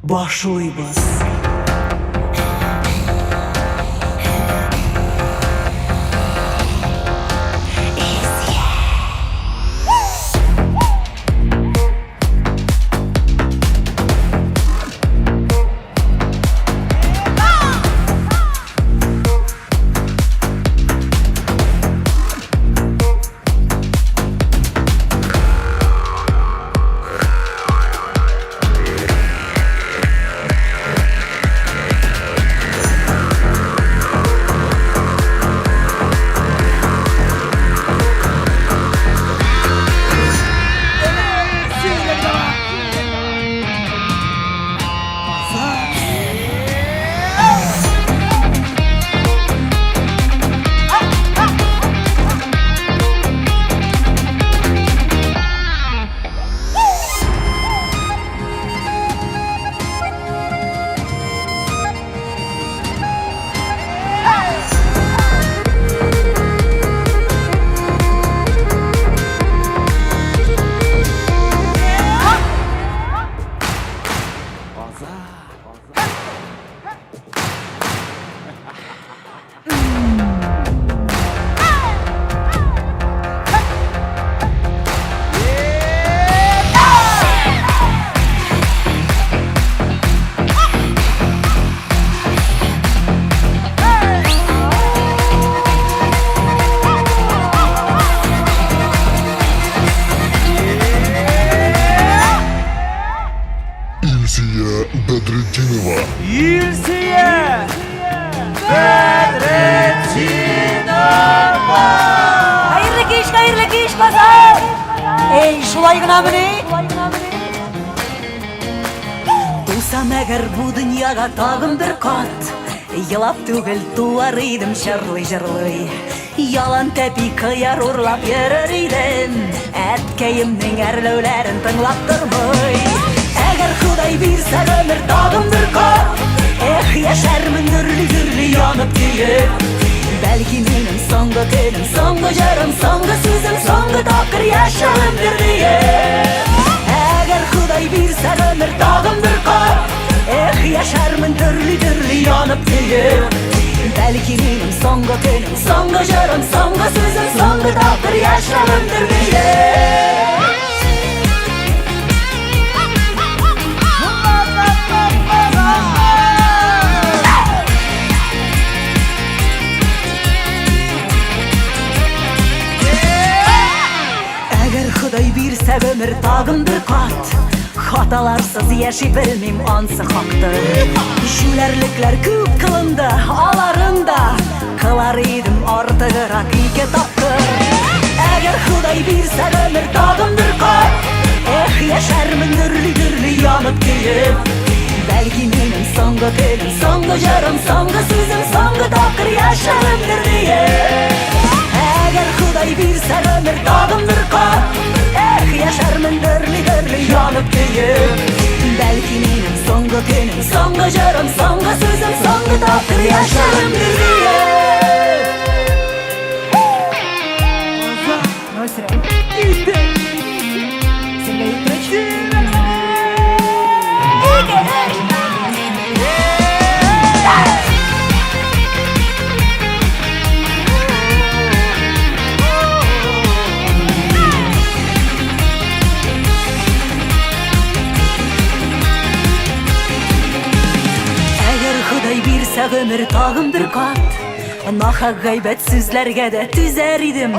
Башлыйбыз. Илсия Бәдретдинова. Илсия Бәдретдинова! Хәерле кич, хәерле кич, базар! Эй, шулай гынамыни? Тусам әгәр бу дөньяга тагын бер кат, Елап түгел, туар идем җырлый-җырлый. Ялан тәпи кыяр урлап йөрер идем, Әткәемнең әрләүләрен тыңлап тормый. Әгәр Ходай бирсә гомер тагын бер кат, Эх, яшәрмен гөрли-гөрли янып көеп. Бәлки минем соңгы көнем, соңгы җырым, соңгы сүзем, соңгы тапкыр яшәвемдер диеп. Әгәр Ходай бирсә гомер тагын бер кат, Эх, яшәрмен төрле-төрле янып көеп. Бәлки минем соңгы көнем, соңгы җырым, соңгы сүзем, соңгы тапкыр яшәвемдер диеп. Әгәр Ходай бирсә гомер тагын бер кат, Хаталарсыз яши белмим, ансы хактыр. Җүләрлекләр күп кылынды, аларын да Кылар идем артыграк ике тапкыр. Әгәр Ходай бирсә гомер тагын бер кат, Эх, яшәрмен гөрли-гөрли янып көеп. Бәлки минем соңгы көнем, соңгы җырым, соңгы сүзем, соңгы тапкыр яшәвемдер диеп. Әгәр Ходай бирсә гомер тагын бер кат, Эх, яшәрмен дөрли-дөрли янып көеп. Бәлки минем соңгы көнем, соңгы җырым, соңгы сүзем, соңгы тапкыр яшәвемдер диеп. Әгәр Ходай бирсә гомер тагын бер кат, Нахак гайбәт сүзләргә дә түзәр идем.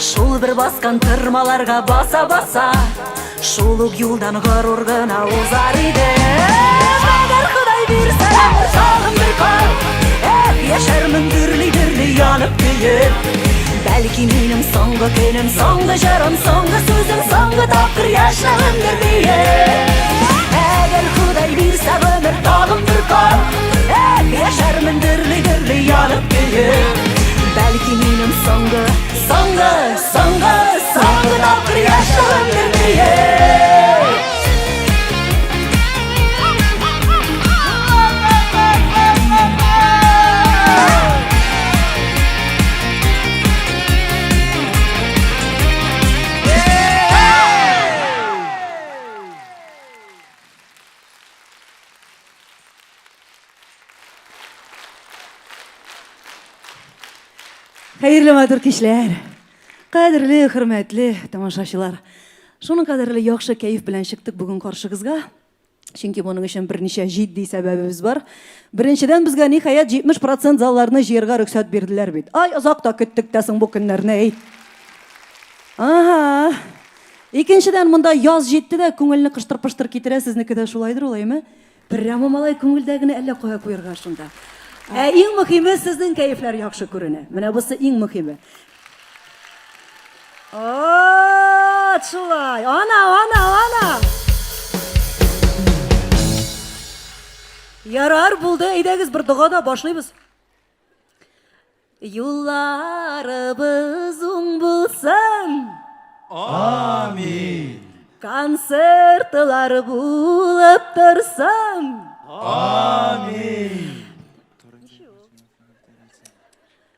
Шул бер баскан тырмаларга баса-баса, Шул ук юлдан горур гына узар идем. Әгәр Ходай бирсә гомер тагын бер кат, Эх, яшәрмен дөрли-дөрли янып көеп. Бәлки минем соңгы көнем, соңгы җырым, соңгы сүзем, соңгы тапкыр яшәвемдер диеп. Әгәр Ходай бирсә гомер тагын бер кат, Эх, яшәрмен дөрли-дөрли янып көеп. Бәлки минем соңгы, соңгы, соңгы, соңгы тапкыр яшәвемдер диеп. Хәерле матур кичләр. Кадерле, хөрмәтле тамашачылар. Шуның кадәрле яхшы кәеф белән чыктык бүген каршыгызга. Чөнки моның өчен берничә җитди сәбәбебез бар. Беренчедән, безгә ниһаять 70% залларны җыярга рөхсәт бирделәр бит. Ай, озак та көттек тә соң бу көннәрне, әй. Ага. Икенчедән, монда яз җитте дә, күңелне кыштыр-пыштыр китерә, сезнеке дә шулайдыр ул, әйме? Прямо малай күңелдә генә әллә кая куерга шунда. Ә иң мөхиме сезнең кәефләр яхшы күренә. Менә бусы иң мөхиме. Вот шулай. Ана, ана, ана. Ярар, булды. Әйдәгез бер дога да башлыйбыз. Юлларыбыз уң булсын. Амин. Концертлар булып торсын. Амин.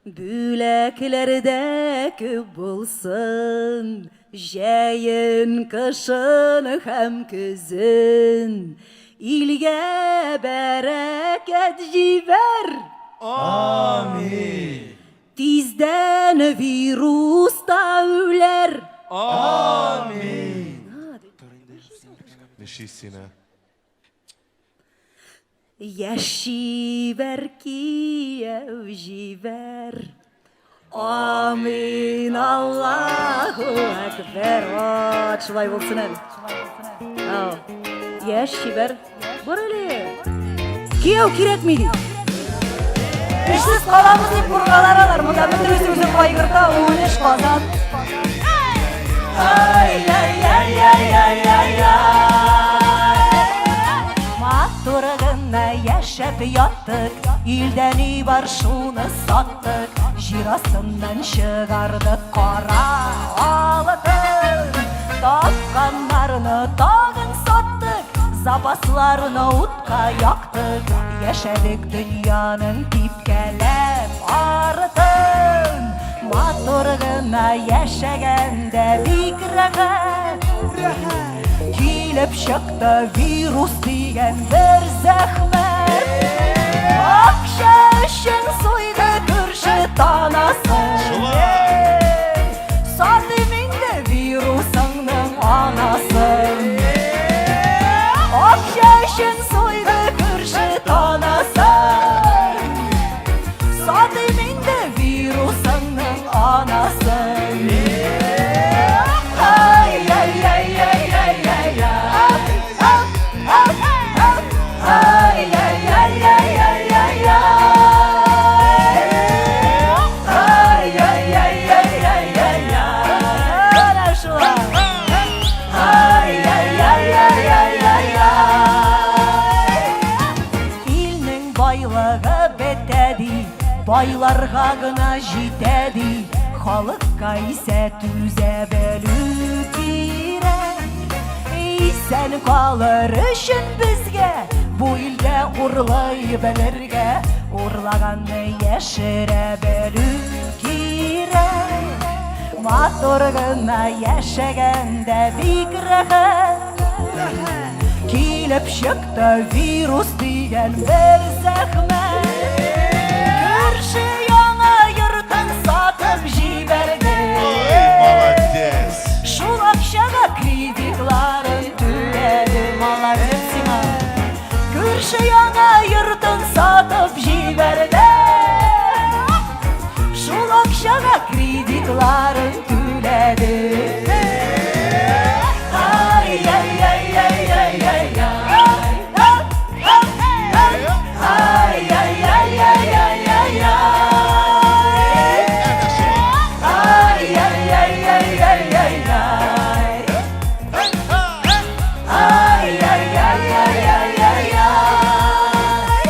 Бүләкләр дә күп булсын, Җәен, кышын һәм көзен. Илгә бәрәкәт җибәр. Амин. Тиздән вирус та үләр. Амин. Нишлисең, ә? Яшь җибәр, кияү җибәр. Амин, Аллаһу әкбәр. Вот, шулай булсын әле. Ау. Яшь җибәр. Бар әле. Кияү кирәкми ди. Эшсез калабыз дип куркалар алар. Монда бөтен үзе кайгырта, унөч казан. Матур гына яшәп яттык, илдә ни бар шуны саттык, җир астыннан чыгардык кара алтын. Тапканнарны тагын саттык, запасларны утка яктык, яшәдек дөньяның типкәләп артын. Матур гына яшәгәндә бик рәхәт. Килеп чыкты вирус дигән бер зәхмәт. Акча өчен суйды күрше танасын. Сатыйм инде вирусыңның анасын. Акча өчен суйды күрше танасын. Сатыйм инде вирусыңның анасын. Ай-яй-яй-яй-яй-яй-яй. Ай-яй-яй-яй-яй-яй. Ай-яй-яй-яй-яй-яй. Әнә шулай. Ай-яй-яй-яй-яй-яй. Илнең байлыгы бетә ди, байларга гына җитә ди, халыкка исә түзә белү кирәк. Исән калыр өчен безгә бу илдә урлый белергә, урлаганны яшерә белү кирәк. Матур гына яшәгәндә бик рәхәт. Килеп чыкты вирус дигән бер зәхмәт. Күрше яңа йортын сатып җибәрде. Молодец! Шул акчага кредитларын түләде. Молодец сиңа. Күрше яңа йортын сатып җибәрде. Шул акчага кредитларын түләде. Ай-яй-яй-яй-яй-яй-яй. Ай-яй-яй-яй-яй-яй. Ай-яй-яй-яй-яй-яй. Ай-яй-яй-яй-яй-яй.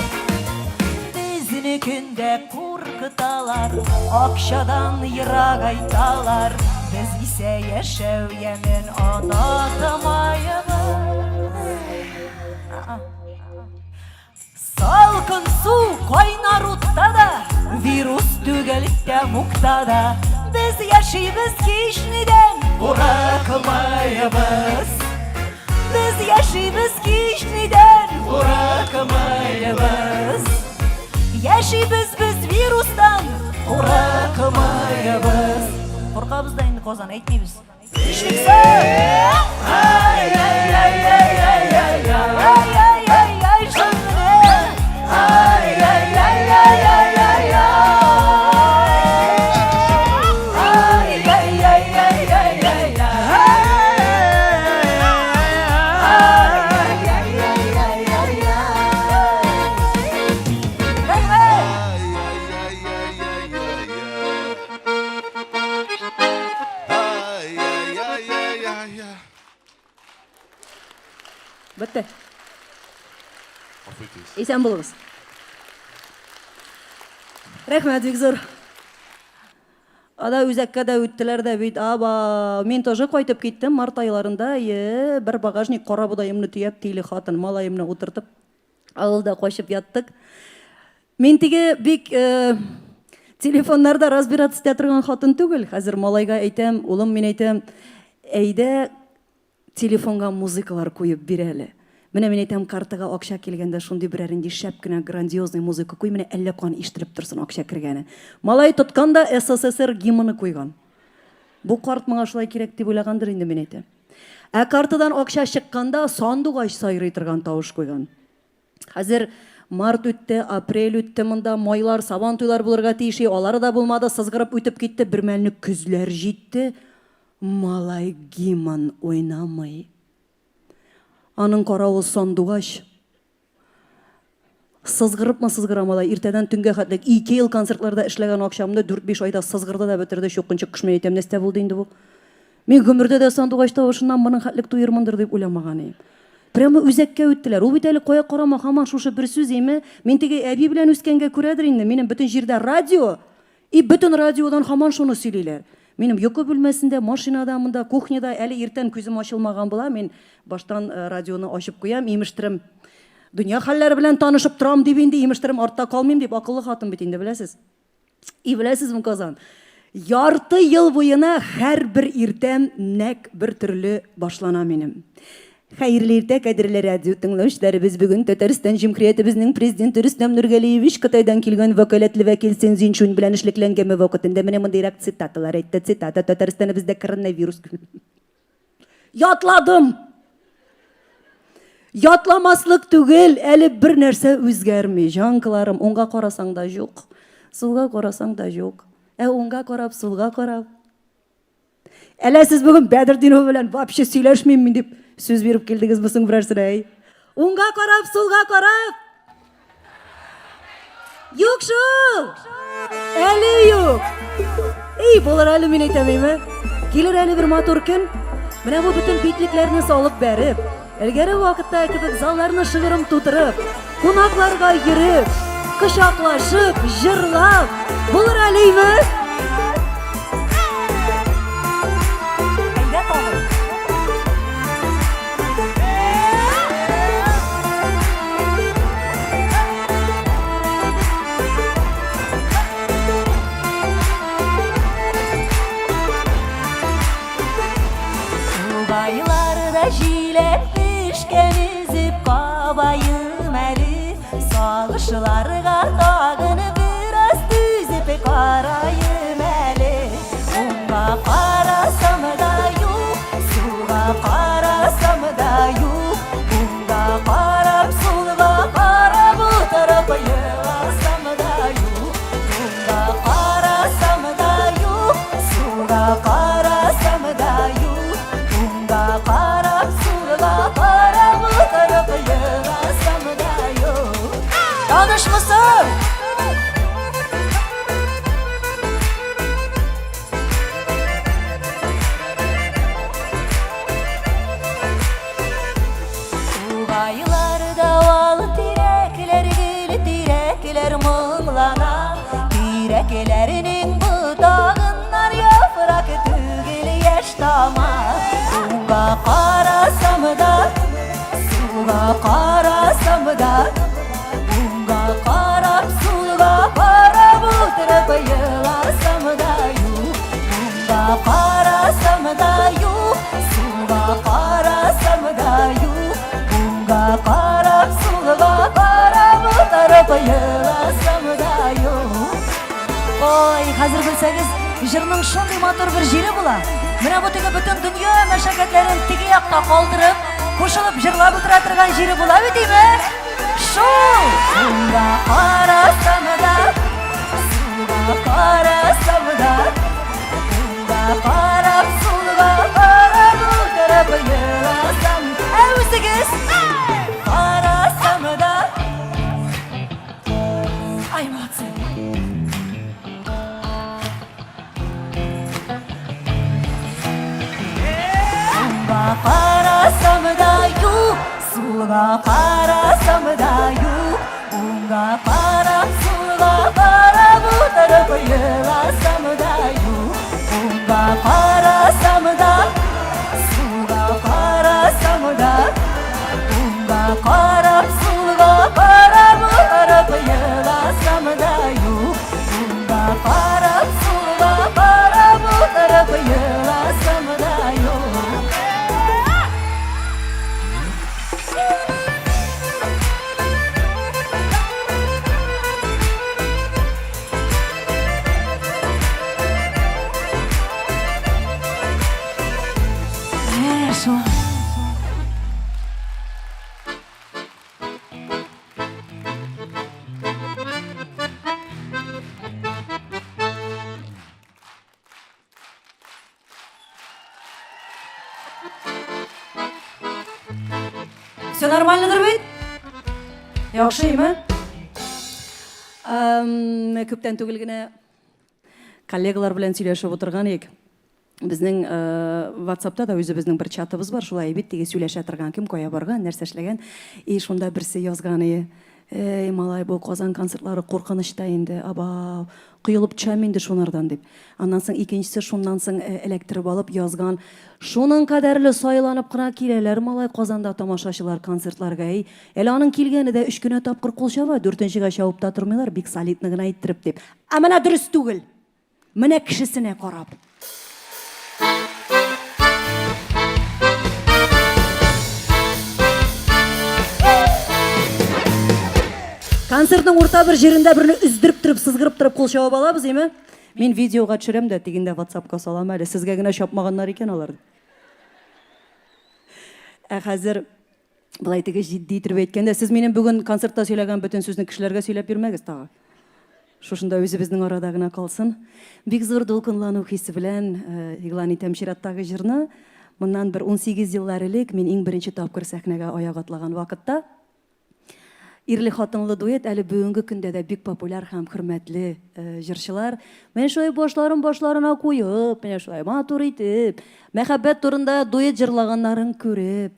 Безне көндә куркыталар, акчадан ерагайталар. Без исә яшәү ямен онытмайбыз. Салкын су кайнар утта да, вирус түгел тәмугта да. Без яшибез һичнидән курыкмайбыз. Без яшибез һичнидән курыкмайбыз. Яшибез без вирустан. Курыкмыйбыз. Куркабыз да инде, Казан, әйтмибез. Нишлик соң? Ай-яй-яй-яй-яй-яй-яй-яй-яй, шуны. Ай-яй-яй-яй-яй-яй-яй. Ай-яй-яй-яй-яй-яй. Ай-яй-яй-яй-яй. Бетте. Гафу итегез. Исән булыгыз. Рәхмәт бик зур. Ада үзәккә дә үттеләр дә бит. Аба, мин тоже кайтып киттем март айларында. Е, бер багажник кара бодаемны төяп, тиле хатын, малаемны утыртып, авылда качып яттык. Мин теге бик телефоннарда разбираться итә торган хатын түгел. Хәзер малайга әйтәм, улым, мин әйтәм, әйдә телефонга музыкалар куеп бир әле. Менә мин әйтәм, картага акча килгәндә шундый берәр нинди шәп кенә грандиозный музыка куй, менә әллә каян ишетелеп торсын акча кергәне. Малай тоткан да СССР гимны куйган. Бу карт моңа шулай кирәк дип уйлагандыр инде, мин әйтәм. Ә картадан акча чыкканда сандугач сайрый торган тавыш куйган. Хәзер март үтте, апрель үтте, монда майлар, сабан туйлар булырга тиеш, алары да булмады, сызгырып үтеп китте, бер мәлне көзләр җитте. Малай гимн уйнамый. Аның каравы сандугач. Сызгырыпмы сызгыра малай, иртәдән төнгә хәтле ике ел концертларда эшләгән акчамны 4-5 айда сызгырды да бетерде, чукынчык кош, мин әйтәм, нәрсә булды инде бу? Мин гомердә дә сандугач тавышыннан моның хәтлек туермындыр дип уйламаган идем. Прямо үзәккә үттеләр. Ул бит әле кая карама, һаман шушы бер сүз име. Мин теге әби белән үскәнгә күрәдер инде, минем бөтен җирдә радио, и бөтен радиодан һаман шуны сөйлиләр. Минем йокы бүлмәсендә, машинада, монда, кухняда әле иртән күзем ачылмаган була, мин баштан радионы ачып куям, имештерем. Дөнья хәлләре белән танышып торам дип инде, имештерем артта калмыйм дип, акыллы хатын бит инде, беләсез. И беләсезме, Казан? Ярты ел буена һәрбер иртәм нәк бер төрле башлана минем. Хәерле иртә, кадерле радио тыңлаучыларыбыз. Бүген Татарстан Җөмһүриятебезнең президенты Рөстәм Нургалиевич Кытайдан килгән вәкаләтле вәкил Сен Зинчун белән эшлекле әңгәмә вакытында менә мондыйрак цитаталар әйтте. Цитата, Татарстаныбызда коронавирус Ятладым! Ятламаслык түгел, әле бер нәрсә үзгәрми. Җанкаларым, уңга карасаң да юк, сулга карасаң да юк. Ә уңга карап, сулга карап. Әллә сез бүген Бәдертдинова белән вообще сөйләшмим мин дип сүз биреп килдегезме соң берәрсенә, әй? Уңга карап, сулга карап. Юк шул! Әле юк! Эй, булыр әле мин әйтәм, әйме? Килер әле бер матур көн. Менә бу бөтен битлекләрне салып бәреп, элгәре вакытта кебек залларны шыгрым тутырып, кунакларга йөреп, кочаклашып, җырлап, булыр әле, әйме? Әйдә тагын. Тугайларда җиләк пешкән өзеп кабаем әле, Сагышларга тагын бераз түзеп караем әле. Уңга карасам да юк, сулга карасам да юк, Уңга карап, сулга карап утырып еласам да юк. Уңга карасам да юк, сулга карасам да юк, Уңга карап, сулга карап утырып еласам да юк. Танышмысың? Тугайларда ал тирәкләр, гөл тирәкләр моңлана. Тирәкләрнең ботагыннан яфрак түгел яшь тама. Уңга карасам да, сулга карасам да, уңга карап, сулга карап утырып еласам да юк. Уңга карасам да юк, сулга карасам да юк, Уңга карап, сулга карап утырып еласам да юк. Ой, хәзер белсәгез, җырның шундый матур бер җире була. Менә бу теге бөтен дөнья мәшәкатьләрен теге якта калдырып, кушылып җырлап утыра торган җире була бит, име? Шул! Сулга карасам да, сулга карасам да, уңга карап, сулга карап утырып еласам. Ә үзегез? Карасам да, Ай, молодцы. Уңга карасам да юк, сулга карасам да юк, уңга карап, сулга карап утырып еласам да юк, уңга карасам да, сулга карасам да, Уңга карап, сулга карап, утырып еласам да юк. Уңга карап, сулга карап, утырып еласам да юк. Менә шул. Все нормальныдыр бит? Яхшы, име? Күптән түгел генә коллегалар белән сөйләшеп утырган идек. Безнең WhatsAppта да үзебезнең бер чатыбыз бар, шулай бит, теге сөйләшә торган, кем кая барган, нәрсә эшләгән. И шунда берсе язган ие. Эй, малай, бу Казан концертлары куркыныч та инде, абау, коелып төшәм инде шунардан дип. Аннан соң икенчесе шуннан соң эләктереп алып язган, шуның кадәрле сайланып кына киләләр, малай, Казанда тамашачылар концертларга, әй. Әле аның килгәне дә өч кенә тапкыр кул чаба, дүртенчегә чабып та тормыйлар, бик солидно гына иттереп дип. Ә менә дөрес түгел! Менә кешесенә карап. Концертның урта бер җирендә берне өздереп торып, сызгырып торып кул чабып алабыз, име? Мин видеога төшерәм дә, тегендә WhatsAppка салам әле. Сезгә генә чапмаганнар икән алар. Ә хәзер былай теге җитди итеп әйткәндә, сез минем бүген концертта сөйләгән бөтен сүзне кешеләргә сөйләп йөрмәгез тагы. Шушында үзебезнең арада гына калсын. Бик зур дулкынлану хисе белән игълан итәм чираттагы җырны. Моннан бер 18 еллар элек мин иң беренче тапкыр сәхнәгә аяк атлаган вакытта ирле-хатынлы дуэт әле бүгенге көндә дә бик популяр һәм хөрмәтле җырчылар. Менә шулай башларын башларына куеп, менә шулай матур итеп, мәхәббәт турында дуэт җырлаганнарын күреп,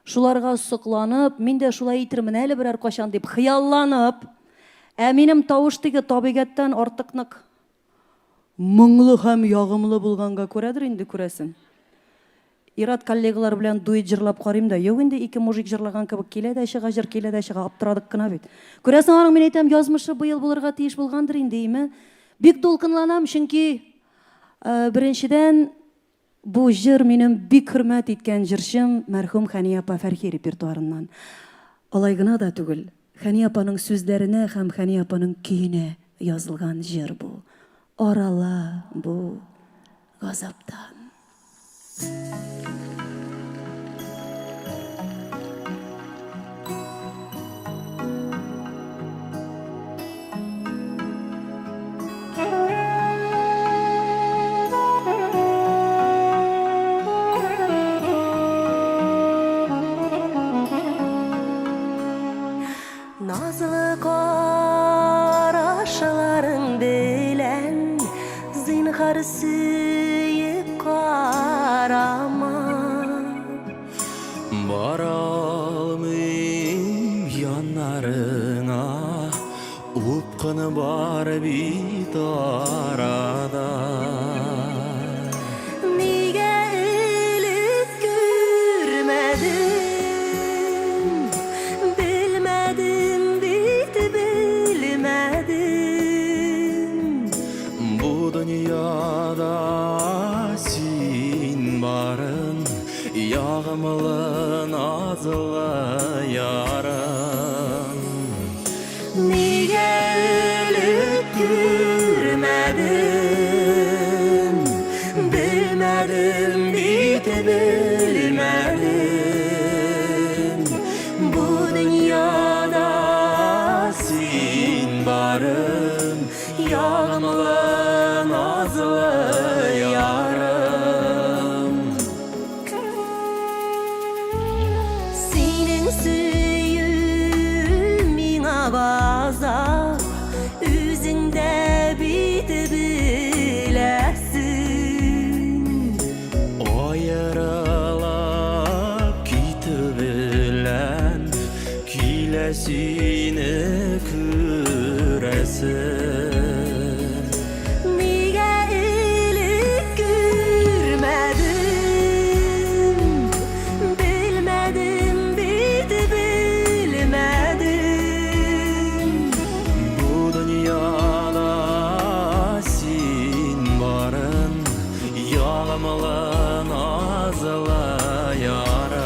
Шуларга сокланып, мин дә шулай итермен әле берәр кайчан дип хыялланып, ә минем тавыш теге табигатьтән артык нык моңлы һәм ягымлы булганга күрәдер инде, күрәсең. Ир-ат коллегалар белән дуэт җырлап карыйм да, юк инде, ике мужик җырлаган кебек килә дә чыга җыр, килә дә чыга, аптырадык кына бит. Күрәсең, аның, мин әйтәм, язмышы быел булырга тиеш булгандыр инде, име? Бик дулкынланам, чөнки, беренчедән, Бу җыр минем бик хөрмәт иткән җырчым мәрхүм Хәния апа Фәрхи репертуарыннан. Алай гына да түгел, Хәния апаның сүзләренә һәм Хәния апаның көенә язылган җыр бу. Арала бу газаптан. Назлы карашларың белән зинһар сөеп карама. Бара алмыйм яннарыңа, Упкын бар бит арада. Нигә элек күрмәдем, Белмәдем бит, белмәдем. Бу дөньяда син барын, Ягымлы, назлы ярым. Нигә элек күрмәдем? белмәдем. Бу дөньяда син барым, ягымлы, назлы ярым. Синең сөю миңа газап, үзең дә бит беләсең. Аерылып китү белән килә сине күрәсем. Нигә элек күрмәдем, белмәдем бит, белмәдем. Бу дөньяда син барын, ягымлы, назлы ярым.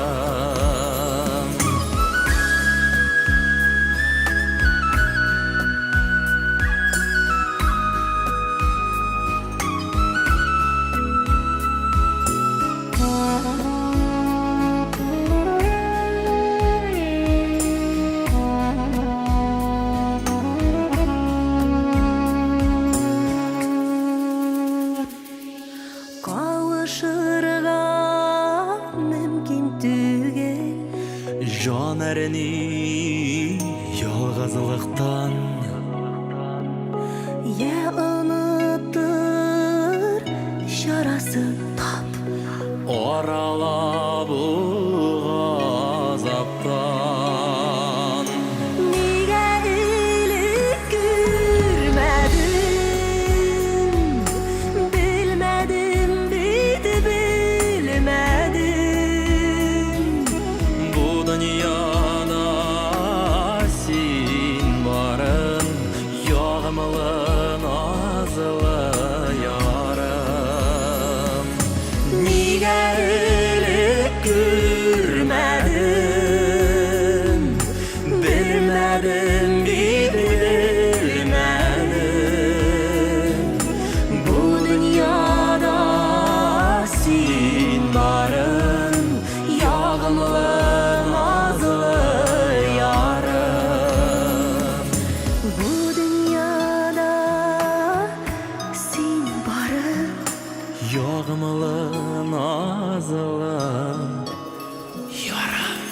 Кавышырга мөмкин түгел. Җан әрни ялгызлыктан. Я онытыр чарасын тап. Арала бу газаптан. Нигә элек күрмәдем, белмәдем бит, белмәдем. Бу дөньяда син барын, ягымлы, назлы ярым. Нигә элек күрмәдем, белмәдем бит, белмәдем. Бу дөньяда син барын, ягымлы, назлы ярым. Бу дөньяда син барын, Ягымлы, назлы ярым.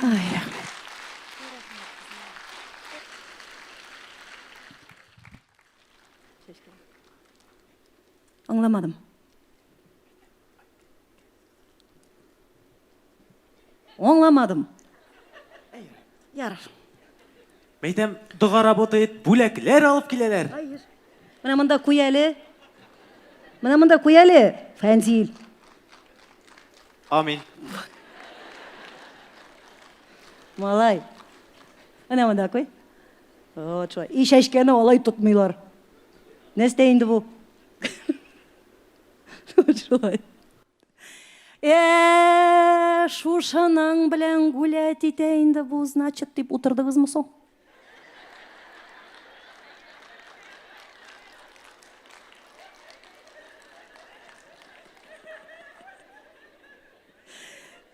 Ай, рәхмәт. Аңламадым. Аңламадым. Ярар. Мәйтәм, дога работает, бүләкләр алып киләләр. Менә монда куй әле. Менә монда куй әле, Фәнзил. Амин. Малай. Менә монда куй. Вот шулай. И чәчкәне алай тотмыйлар. Нәрсә инде бу? Вот шулай. Э, шушының белән гулять итә инде бу, значит, дип утырдыгызмы соң?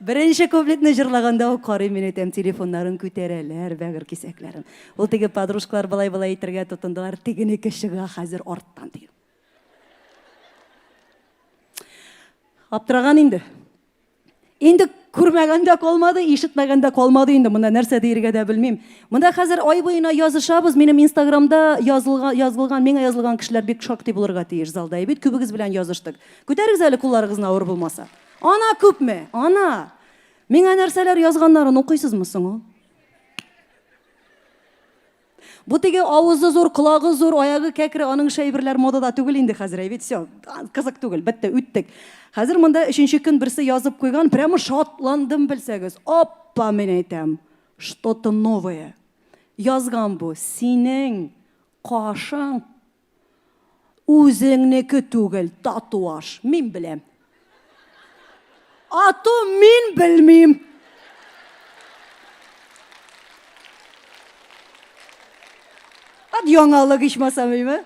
Беренче куплетны җырлаганда ук карыйм мин әйтәм, телефоннарын күтәрәләр, бәгырь кисәкләрен. Ул теге подружкалар болай-болай әйтергә тотындылар, тегенеке чыга хәзер арттан дигән. Аптыраган инде. Инде күрмәгән дә калмады, ишетмәгән дә калмады инде. Монда нәрсә диергә дә белмим. Монда хәзер ай буена язышабыз. Минем Инстаграмда язылган, язылган, миңа язылган кешеләр бик шактый булырга тиеш залда. Бит күбегез белән языштык. Күтәрегез әле кулларыгызны авыр булмаса. Ана күпме? Ана. Миңа нәрсәләр язганнарын укыйсызмы соң ул? Бу теге авызы зур, колагы зур, аягы кәкре, аның ише әйберләр модада түгел инде хәзер, әйбит, все, кызык түгел, бетте, үттек. Хәзер монда өченче көн берсе язып куйган, прямо шатландым белсәгез. Опа, мин әйтәм, что-то новое. Язган бу, синең кашың үзеңнеке түгел, татуаж, мин беләм. Ату мин белмим. Ат яңалык ичмасам, әйме?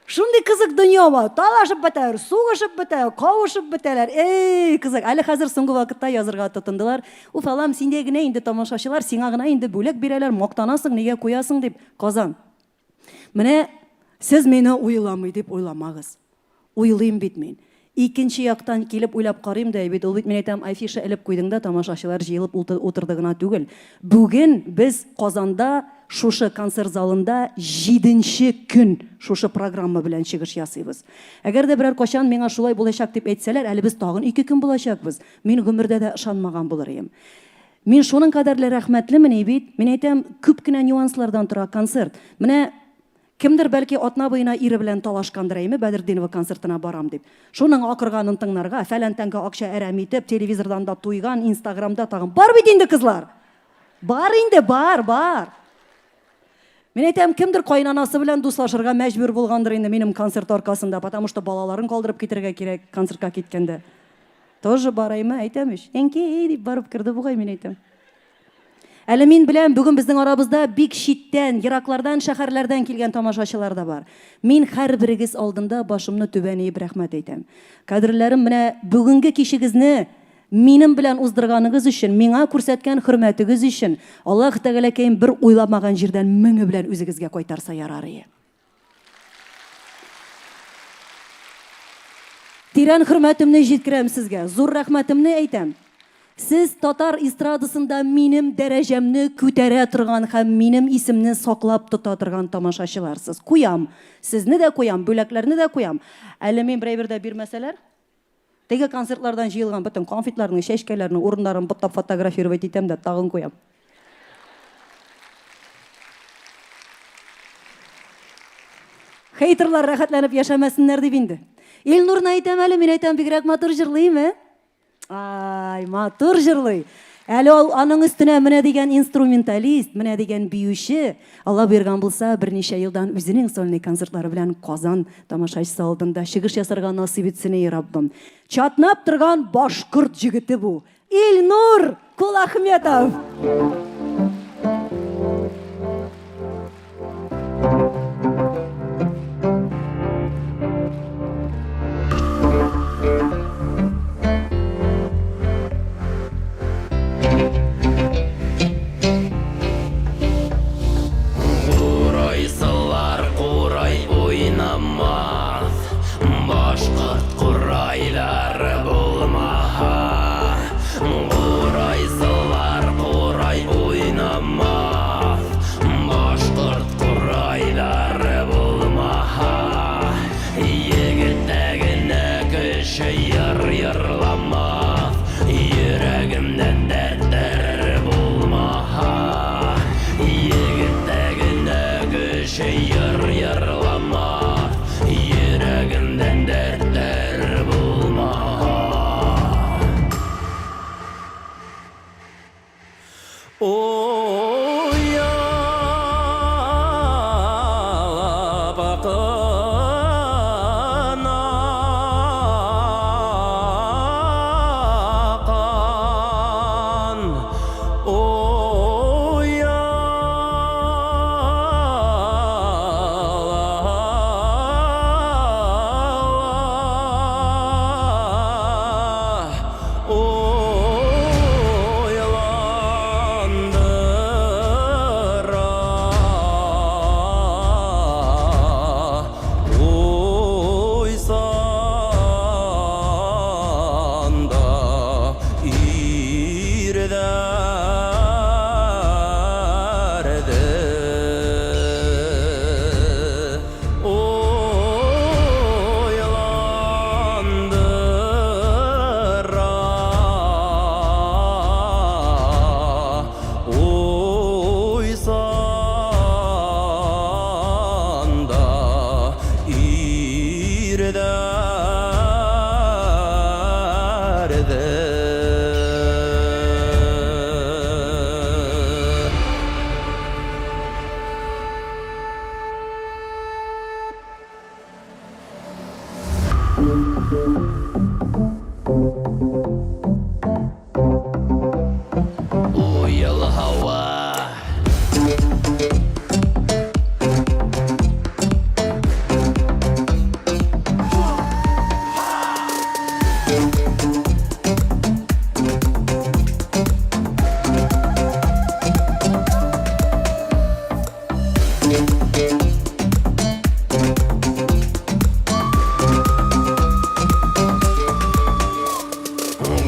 Шундый кызык дөнья бар. Талашып бетәләр, сугышып бетәләр, кавышып бетәләр. Эй, кызык. Әле хәзер соңгы вакытта язырга тотындылар. Уф, Аллам, синдә генә инде тамашачылар, сиңа гына инде бүләк бирәләр, мактанасың, нигә куясың дип. Казан. Менә сез мине уйламый дип уйламагыз. Уйлыйм бит мин. Икенче яктан килеп уйлап карыйм да бит, ул бит мин әйтәм, афиша элеп куйдың да, тамашачылар җыелып утырды гына түгел. Бүген без Казанда шушы концерт залында җиденче көн шушы программа белән чыгыш ясыйбыз. Әгәр дә берәр кайчан миңа шулай булачак дип әйтсәләр, әле без тагын 2 көн булачакбыз. Мин гомердә дә ышанмаган булыр идем. Мин шуның кадәрле рәхмәтлемен бит, мин әйтәм, күп кенә нюанслардан тора концерт. Менә Кемдер, бәлки, атна буена ире белән талашкандыр, әйме, Бәдретдинова концертына барам дип. Шуның акырганын тыңнарга, фәлән тәңкә акча әрәм итеп, телевизордан да туйган, инстаграмда тагын. Бар бит инде кызлар! Бар инде, бар, бар! Мин әйтәм, кемдер кайнанасы белән дуслашырга мәҗбүр булгандыр инде минем концерт аркасында, потому что балаларын калдырып китергә кирәк концертка киткәндә. Тоже бар, әйме, әйтәм ич. Әнкәй дип барып керде бугай, мин әйтәм. Әле мин беләм, бүген безнең арабызда бик читтән, ераклардан, шәһәрләрдән килгән тамашачылар да бар. Мин һәрберегез алдында башымны түбән иеп рәхмәт әйтәм. Кадерләрем, менә бүгенге кичегезне минем белән уздырганыгыз өчен, миңа күрсәткән хөрмәтегез өчен Аллаһ Тәгаләкәем бер уйламаган җирдән меңе белән үзегезгә кайтарса ярар ие. Тирән хөрмәтемне җиткерәм сезгә, зур рәхмәтемне әйтәм. Сез татар эстрадасында минем дәрәҗәмне күтәрә торган һәм минем исемне саклап тота торган тамашачыларсыз. Куям. Сезне дә куям, бүләкләрне дә куям. Әле мин берәйбер дә бирмәсәләр? Теге концертлардан җыелган бөтен конфетларның, чәчкәләрнең урыннарын ботлап фотографировать итәм дә тагын куям. Хейтерлар рәхәтләнеп яшәмәсеннәр дип инде. Илнурны әйтәм әле, мин әйтәм, бигрәк матур җырлыйм, ә? Ай, матур җырлый. Әле ул аның өстенә менә дигән инструменталист, менә дигән биюче. Алла боерган булса, берничә елдан үзенең сольный концертлары белән Казан тамашачысы алдында чыгыш ясарга насыйп итсен, эй Раббым. Чатнап торган башкорт җегете бу. Илнур Кулахметов! Курайсылар курай уйнамас, Башкорт курайлары булмаһа. Курайсылар курай уйнамас. Уел һава.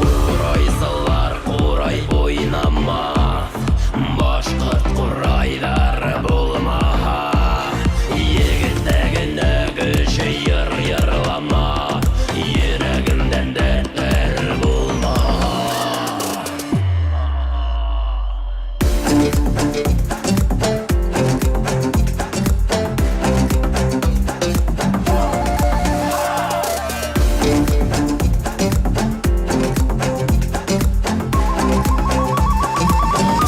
Курайсылар курай уйнамас, Башкорт курайлары булмаһа, Егеттә генә көче йыр йырламас, Йөрәгемдән дәртләр булмаһа.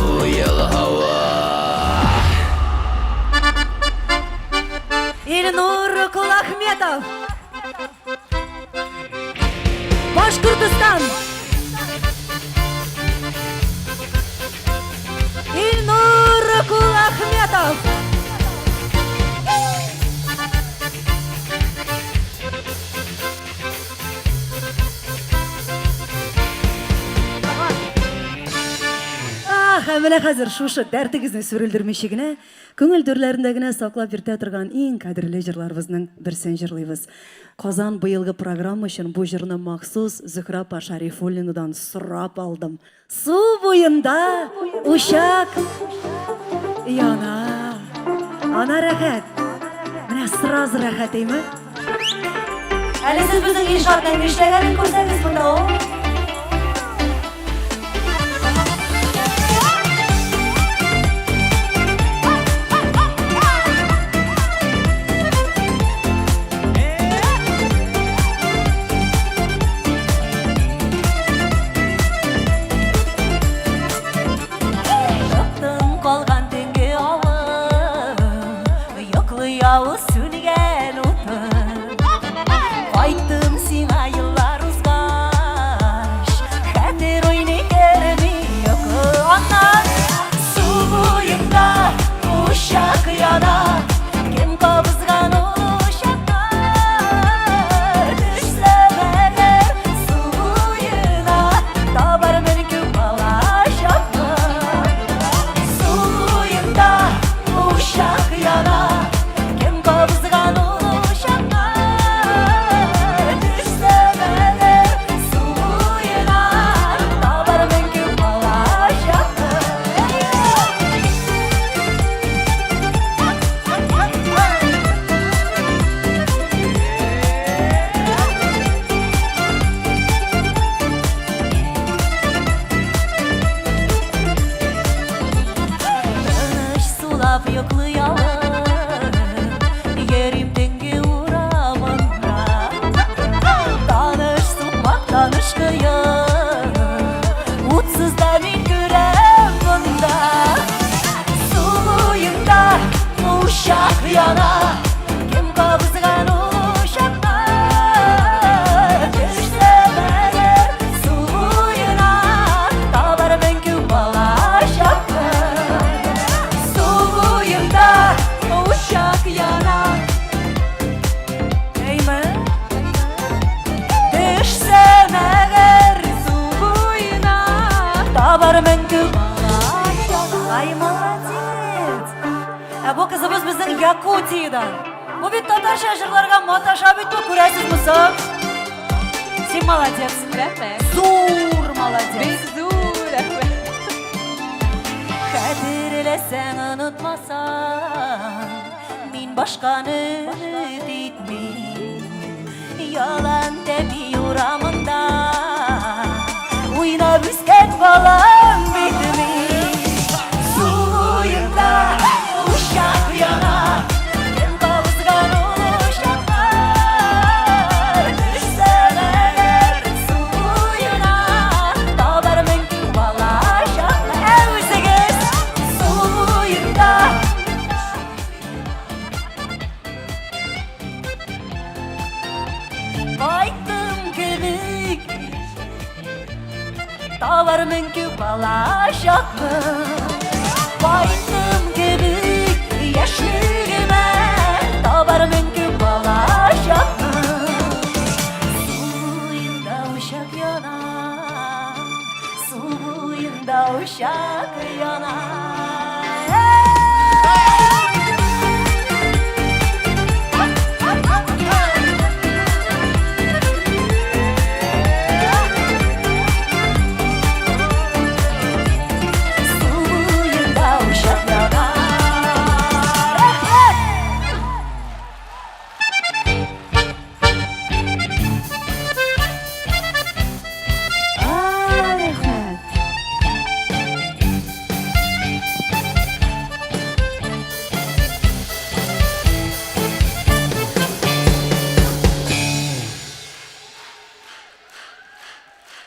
Уел һава. Илнур Кулахметов. Башкортостан. Илнур Кулахметов. Ах, ә менә хәзер шушы дәртегезне сүрелдермичә генә, күңел түрләрендә генә саклап йөртә торган иң кадерле җырларыбызның берсен җырлыйбыз. Казан быелгы программа өчен бу җырны махсус Зөһрә апа Шәрифуллинадан сорап алдым. Су буенда учак яна. Ана рәхәт. Менә сразу рәхәт, әйме? Әле сез безнең Илшатның нишләгәнен күрсәгез монда ул. Тып-тын калган төнге авыл, Йоклый авыл сүнгән утын. Кайттым сиңа еллар узгач, Хәтер уйный керми йокы. Аннан су буенда учак яна, Кем кабызган ул учакны? Төшсәм әгәр су буена, Табармын күк балачакны. Су буенда учак яна, Кем кабызган ул учакны? Төшсәм әгәр су буена, Табармын күк балачакны. Тыныч сулап йоклый алып, Йөрим төнге урамында. Таныш сукмак, таныш кыя, Утсыз да мин күрәм монда. Су буенда учак яна, Кем кабызган ул учакны? Төшсәм әгәр су буена, Табармын күк балачакны. Су буенда учак яна. Әйме? Төшсәм әгәр су буена, Табармын күк балачакны. Ай, молодец! Ә бу кызыбыз безнең Якутиядән. Бу бит татарча җырларга маташа бит бу, күрәсезме соң? Син молодец. Рәхмәт. Зур молодец. Бик зур рәхмәт. Хәтерләсәң, онытмасаң, мин башканы өмет итмим. Ялан тәпи урамында уйнап үскән балам бит мин. Су буенда учак яна, Кем кабызган ул учакны? Төшсәм әгәр су буена, Табармын күк балачакны. Ә үзегез су буенда. балачакны. Кайттым кебек яшьлегемә, табармын күп балачакны. Су буенда учак яна, су буенда учак яна. Су буенда учак яна. Рәхмәт! Рәхмәт.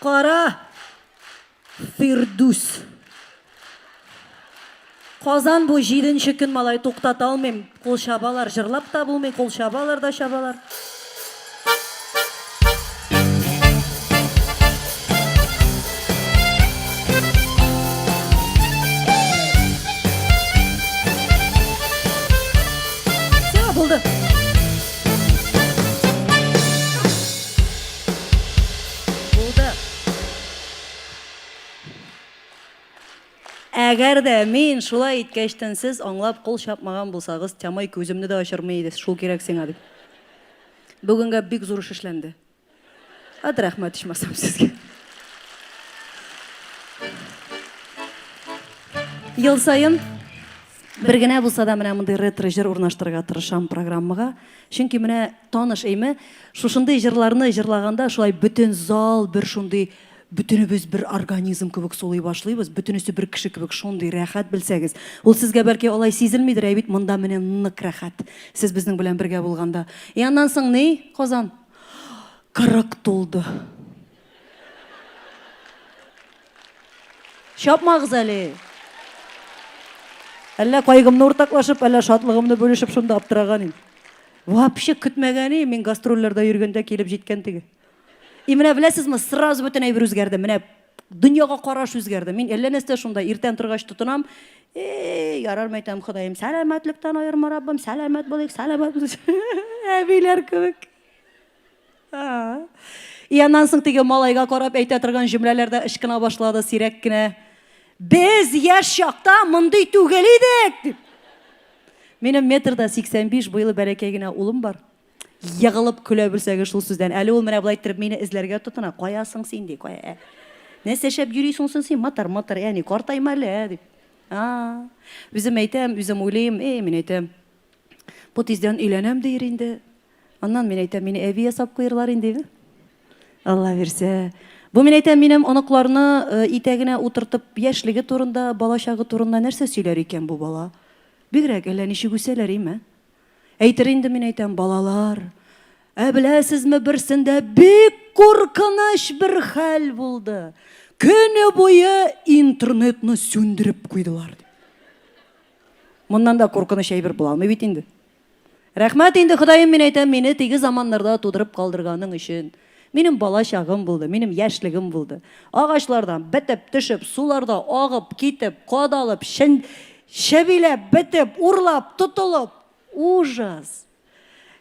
Кара Фирдүс. Казан бу җиденче көн, малай, туктата алмыйм. Кул чабалар, җырлап та булмый, кул чабалар да чабалар. Все, булды. Булды. Әгәр дә мин шулай иткәчтен сез аңлап кул чапмаган булсагыз, Тямай күземне дә ачырмый иде, шул кирәк сиңа дип. Бүгенгә бик зур эш эшләнде. Ат рәхмәт ичмасам сезгә. Ел саен бер генә булса да менә мондый ретро җыр урнаштырырга тырышам программага. Чөнки менә таныш әйме, шушындый җырларны җырлаганда шулай бөтен зал бер шундый бөтенебез бер организм кебек сулый башлыйбыз, бөтенесе бер кеше кебек шундый рәхәт белсәгез. Ул сезгә бәлки алай сизелмидер, ә бит монда менә нык рәхәт. Сез безнең белән бергә булганда. И аннан соң ни, Казан? 40 тулды. Чапмагыз әле. Әллә кайгымны уртаклашып, әллә шатлыгымны бүлешеп шунда аптыраган идем. Вообще көтмәгән идем, мин гастрольләрдә йөргәндә килеп җиткән теге. И менә беләсезме, сразу бөтен әйбер үзгәрде. Менә дөньяга караш үзгәрде. Мин әллә нәрсә шунда иртән торгач тотынам. Эй, ярар мәйтәм, Ходаем, сәламәтлектән аерма, Раббым, сәламәт булыйк, сәламәт булыйк. Әбиләр кебек. И аннан соң теге малайга карап әйтә торган җөмләләр дә ычкына башлады сирәк кенә. Без яшь чакта мондый түгел идек, дип. Минем метрда 85 буйлы бәләкәй генә улым бар. Егылып көлә белсәгез шул сүздән. Әле ул менә болай иттереп мине эзләргә тотына. Каясың син, ди, кая? Нәрсә эшләп йөрисең соң син, матыр, матыр, әни, картайма әле, ә, дип. А, үзем әйтәм, үзем уйлыйм, эй, мин әйтәм. Бу тиздән өйләнәм диер инде. Аннан мин әйтәм, мине әби ясап куерлар инде. Алла бирсә. Бу мин әйтәм, минем оныкларны э, итәгенә утыртып, яшьлеге турында, балачагы турында нәрсә сөйләр икән бу бала? Бигрәк әллә ничек үсәләр, име? Әйтер инде мин әйтәм, балалар, ә беләсезме, берсендә бик куркыныч бер хәл булды. Көне буе интернетны сүндереп куйдылар. Моннан да куркыныч әйбер була алмый бит инде. Рәхмәт инде, Ходаем, мин әйтәм, мине теге заманнарда тудырып калдырганың өчен. Минем бала чагым булды, минем яшьлегем булды. Агачлардан бетеп төшеп, суларда агып китеп, кадалып, чен, чебиләп бетеп, урлап, тотылып. Ужас!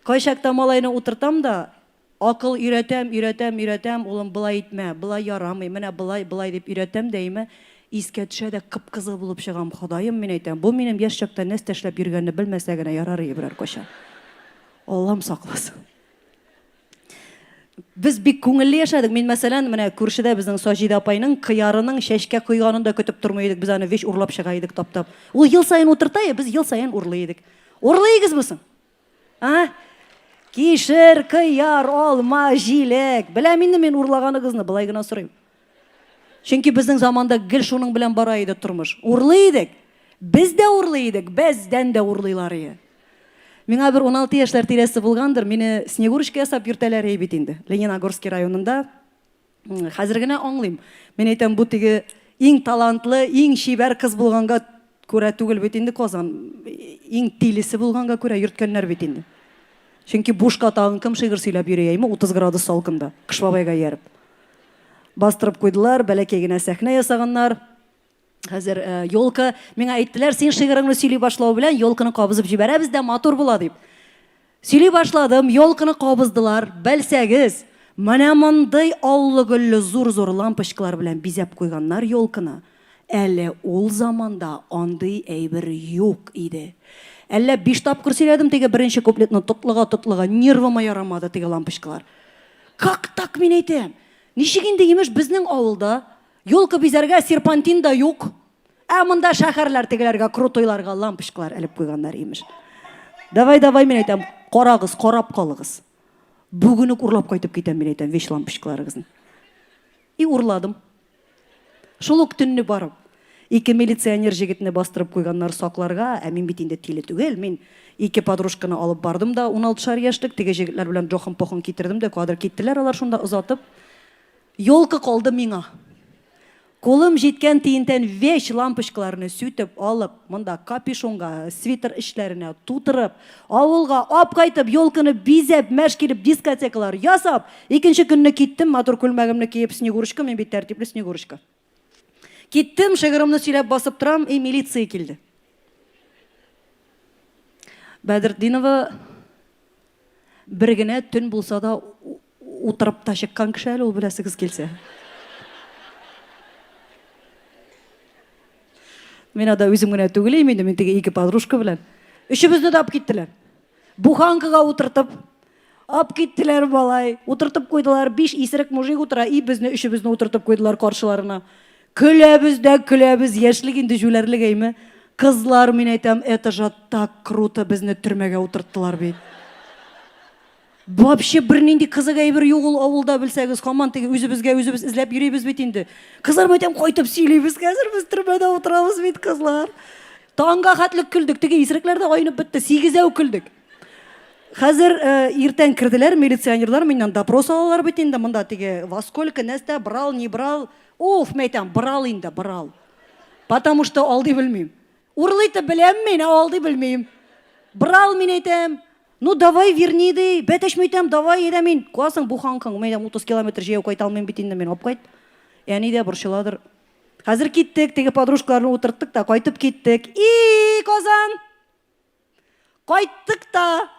Кайчакта малайны утыртам да, акыл өйрәтәм, өйрәтәм, өйрәтәм, улым, болай итмә, болай ярамый, менә болай, болай дип өйрәтәм дә, име, искә төшә дә кып-кызыл булып чыгам, Ходаем, мин әйтәм, бу минем яшь чакта нәрсә эшләп йөргәнне белмәсә генә ярар иде берәр кайчан. Аллам сакласын. Без бик күңелле яшәдек. Мин, мәсәлән, менә күршедә безнең Саҗидә апайның кыярының чәчкә койганын да көтеп тормый идек. Без аны вич урлап чыга идек таптап. Ул ел саен утырта, без ел саен урлый идек. Урлыйгызмы соң? А? Кишер, кыяр, алма, җиләк. Беләм инде мин урлаганыгызны, болай гына сорыйм. Чөнки безнең заманда гел шуның белән бара иде тормыш. Урлый идек. Без дә урлый идек, бездән дә урлыйлар иде. Миңа бер 16 яшьләр тирәсе булгандыр, мине Снегурочка ясап йөртәләр иде бит инде. Лениногорский районында. Хәзер генә аңлыйм. Мин әйтәм, бу теге иң талантлы, иң чибәр кыз булганга күрә түгел бит инде Казан. Иң тилесе булганга күрә йөрткәннәр бит инде. Чөнки бушка тагын кем шигырь сөйләп йөри, әйме, 30 градус салкында, Кыш бабайга ияреп. Бастырып куйдылар, бәләкәй генә сәхнә ясаганнар. Хәзер елка, миңа әйттеләр, син шигыреңне сөйли башлау белән елканы кабызып җибәрәбез дә матур була дип. Сөйли башладым, елканы кабыздылар. Белсәгез, менә мондый аллы-гөлле зур-зур лампочкалар белән бизәп куйганнар елканы. Әле ул заманда андый әйбер юк иде. Әллә биш тапкыр сөйләдем теге беренче куплетны тотлыга-тотлыга, нервыма ярамады теге лампочкалар. Как так, мин әйтәм? Ничек инде, имеш, безнең авылда Ёлка бизәргә серпантин да юк. Ә монда шәһәрләр тегеләргә крутойларга лампочкалар элеп куйганнар, имеш. Давай, давай, мин әйтәм, карагыз, карап калыгыз. Бүген үк урлап кайтып китәм, мин әйтәм, вещь лампочкаларыгызны. И урладым. Шул ук төнне барып, ике милиционер җегетне бастырып куйганнар сакларга, ә мин бит инде тиле түгел, мин ике подружканы алып бардым да, уналтышар яшьлек, теге җегетләр белән джохын-похын китердем дә, кадр киттеләр алар шунда озатып. Ёлка калды миңа. Кулым җиткән тиентән вещь лампочкаларны сүтеп алып, монда капюшонга, свитер эчләренә тутырып, авылга ап кайтып, ёлканы бизәп, мәш килеп дискотекалар ясап, икенче көнне киттем, матур күлмәгемне киеп, Снегурочка, мин бит тәртипле Снегурочка. Киттем, шигырымны сөйләп басып торам, и милиция килде. Бәдертдинова бер генә төн булса да Утырып та чыккан кеше әле ул, беләсегез килсә. Мин ада үзем генә түгел идем инде, мин теге ике подружка белән. Өчебезне дә алып киттеләр. Буханкага утыртып, алып киттеләр малай. Утыртып куйдылар, биш исерек мужик утыра, и безне өчебезне утыртып куйдылар каршыларына. Көләбез дә көләбез, яшьлек инде җүләрлек әйме. Кызлар, мин әйтәм, это же так круто, безне төрмәгә утырттылар бит. Вообще бернинди кызык әйбер юк ул авылда, белсәгез, һаман теге үзебезгә үзебез эзләп йөрибез бит инде. Кызлар, мәйтәм, кайтып сөйлибез хәзер, без төрмәдә утырабыз бит, кызлар. Таңга хәтлек көлдек, теге исерекләр дә айнып бетте, сигезәү көлдек. Хәзер э, иртән керделәр милиционерлар, миннән допрос алалар бит инде, монда теге во сколько, нәрсә, брал, не брал. Уф, мәйтәм, брал инде, брал. Потому что алдый белмим. Урлый итеп беләм мин, ә алдый белмим. Брал, мин әйтәм. Ну, давай верни, ди. Бәтәч, мәйтәм, давай, әйдә мин. Куасың буханкаң, мәйтәм, 30 километр җәяү кайта алмыйм бит инде мин, алып кайт. Әни дә борчыладыр. Хәзер киттек, теге подружкаларны утырттык та, кайтып киттек. И, Казан! Кайттык та.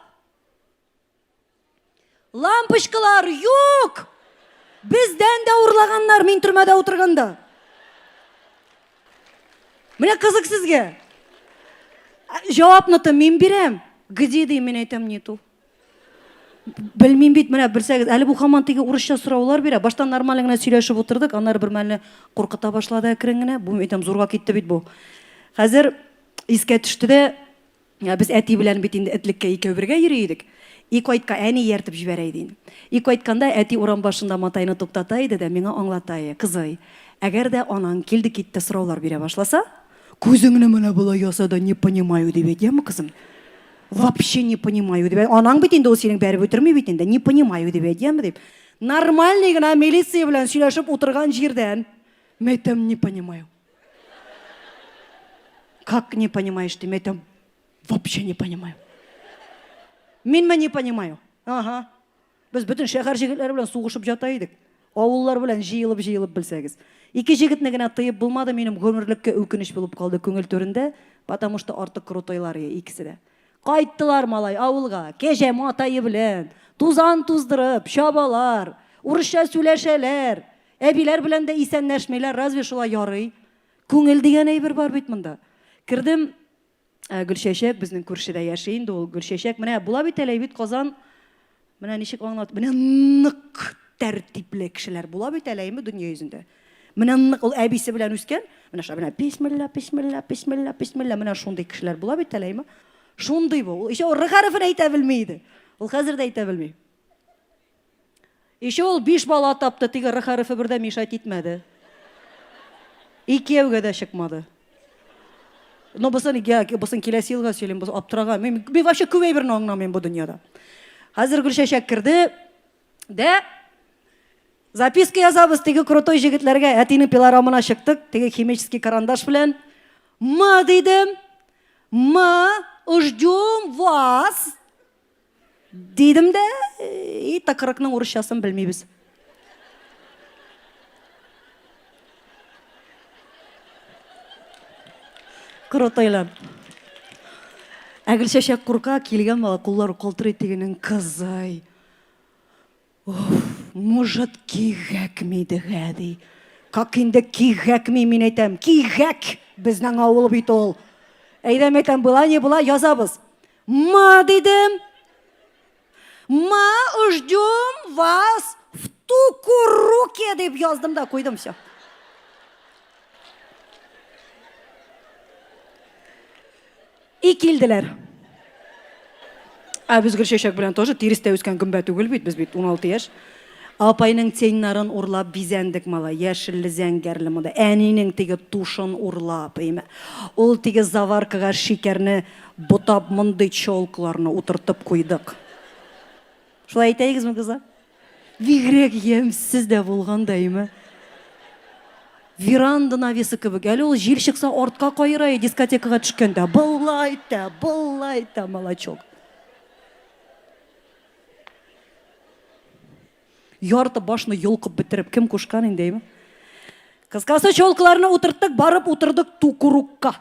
Лампочкалар юк! Бездән дә урлаганнар мин төрмәдә утырганда. Менә кызык сезгә. Җавапны-то мин бирәм. Где дим, мин әйтәм, нету. Белмим бит, менә белсәгез, әле бу һаман теге урысча сораулар бирә. Баштан нормально генә сөйләшеп утырдык, аннары бер мәлне куркыта башлады әкрен генә. Бу әйтәм, зурга китте бит бу. Хәзер искә төште дә, Ә без әти белән бит инде этлеккә икәү бергә йөри идек. И кайтка, әни ияртеп җибәрә иде инде. И кайтканда әти урам башында матайны туктата иде дә миңа аңлата и, Кызый, әгәр дә анаң килде-китте сораулар бирә башласа, күзеңне менә болай яса да не понимаю дип әйт, яме, кызым? Вообще не понимаю дип әйт. Анаң бит инде ул синең бәреп үтерми бит инде, не понимаю дип әйт, яме, дип. Нормальный гына милиция белән сөйләшеп утырган җирдән, мәйтәм, не понимаю. Как не понимаешь ты? Әйтәм, вообще не понимаю. Минме не понимаю? Ага. Без бөтен шәһәр җегетләре белән сугышып ята идек. Авыллар белән җыелып-җыелып белсәгез. Ике җегетне генә тыеп булмады, минем гомерлеккә үкенеч булып калды күңел түрендә, потому что артык крутойлар икесе дә. Кайттылар малай авылга, кәҗә матае белән, тузан туздырып, чабалар, урысча сөйләшәләр. Әбиләр белән дә исәнләшмиләр, разве шулай ярый? Күңел дигән әйбер бар бит монда. Кердем, ә, Гөлчәчәк безнең күршедә яши инде ул Гөлчәчәк. Менә була бит әле бит Казан. Менә ничек аңлат, менә нык тәртипле кешеләр була бит әле әйме дөнья йөзендә. Менә нык ул әбисе белән үскән, менә шулай менә бисмилла, бисмилла, бисмилла, бисмилла, менә шундый кешеләр була бит әле әйме. Шундый бу. Ул еще р хәрефен әйтә белми иде. Ул хәзер дә әйтә белми. Еще ул биш бала тапты, теге р хәрефе бер дә мешать итмәде. И кияүгә дә чыкмады. Но бусын, я, бусын киләсе елга сөйлим, бу аптыраган. Мин, мин вообще күп әйберне аңламыйм бу дөньяда. Хәзер Гөлчәчәк керде дә записка язабыз теге крутой җегетләргә. Әтинең пилорамына чыктык, теге химический карандаш белән. Мы дидем, мы ждем вас. Дидем дә, и тыкрыкның урысчасын белмибез. Крутойлар. Ә Гөлчәчәк курка, килгән бала куллары калтырый тегенең кызый. Уф, может, кирәкми дегә, ди. Как инде кирәкми, мин әйтәм, кирәк! Безнең авыл бит ул. Әйдә, мин әйтәм, была не была, язабыз. Ма, дидем. Ма ждем вас в Тукуруке, дип яздым да куйдым, все. И килделәр. Ә без Гөлчәчәк белән тоже тирестә үскән гөмбә түгел бит, без бит 16 яшь. Апайның теньнарын урлап бизәндек малай, яшелле, зәңгәрле монда. Әнинең теге тушын урлап, әйме. Ул теге заваркага шикәрне ботап мондый челкаларны утыртып куйдык. Шулай әйтәегезме, кызлар? Бигрәк ямьсез дә булган да, әйме. Веранда навесы кебек. Әле ул җил чыкса артка каера дискотекага төшкәндә. Былай итә, былай итә, молочок. Ярты башны йолкып бетереп, кем кушкан инде, әйме? Кыскасы, челкаларны утырттык, барып утырдык тукурукка.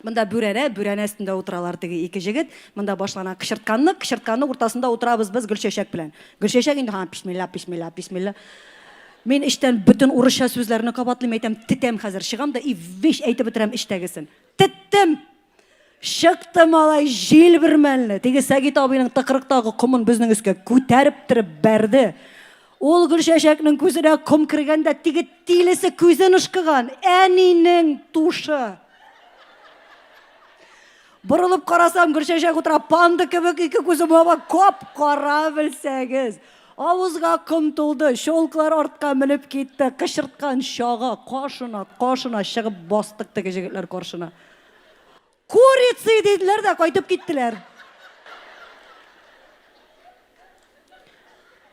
Монда бүрәнә, бүрәнә өстендә утыралар теге ике җегет. Монда башлана кычыртканны, кычыртканны уртасында утырабыз без Гөлчәчәк белән. Гөлчәчәк инде һаман бисмилла, бисмилла, бисмилла. Мин эчтән бөтен урысча сүзләрне кабатлыйм, әйтәм, тетәм хәзер, чыгам да и вещь әйтеп бетерәм эчтәгесен. Теттем! Чыкты малай җил бер мәлне. Теге Сәгит абыйның тыкрыктагы комын безнең өскә күтәреп торып бәрде. Ул Гөлчәчәкнең күзенә ком кергән дә теге тилесе күзен ышкыган. Әнинең тушы. Борылып карасам, Гөлчәчәк утыра, панда кебек ике күзе баба кап-кара белсәгез. Авызга ком тулды, щелклар артка менеп китте, кычырткан чага, кашына, кашына чыгып бастык теге җегетләр каршына. Курицы диделәр дә кайтып киттеләр.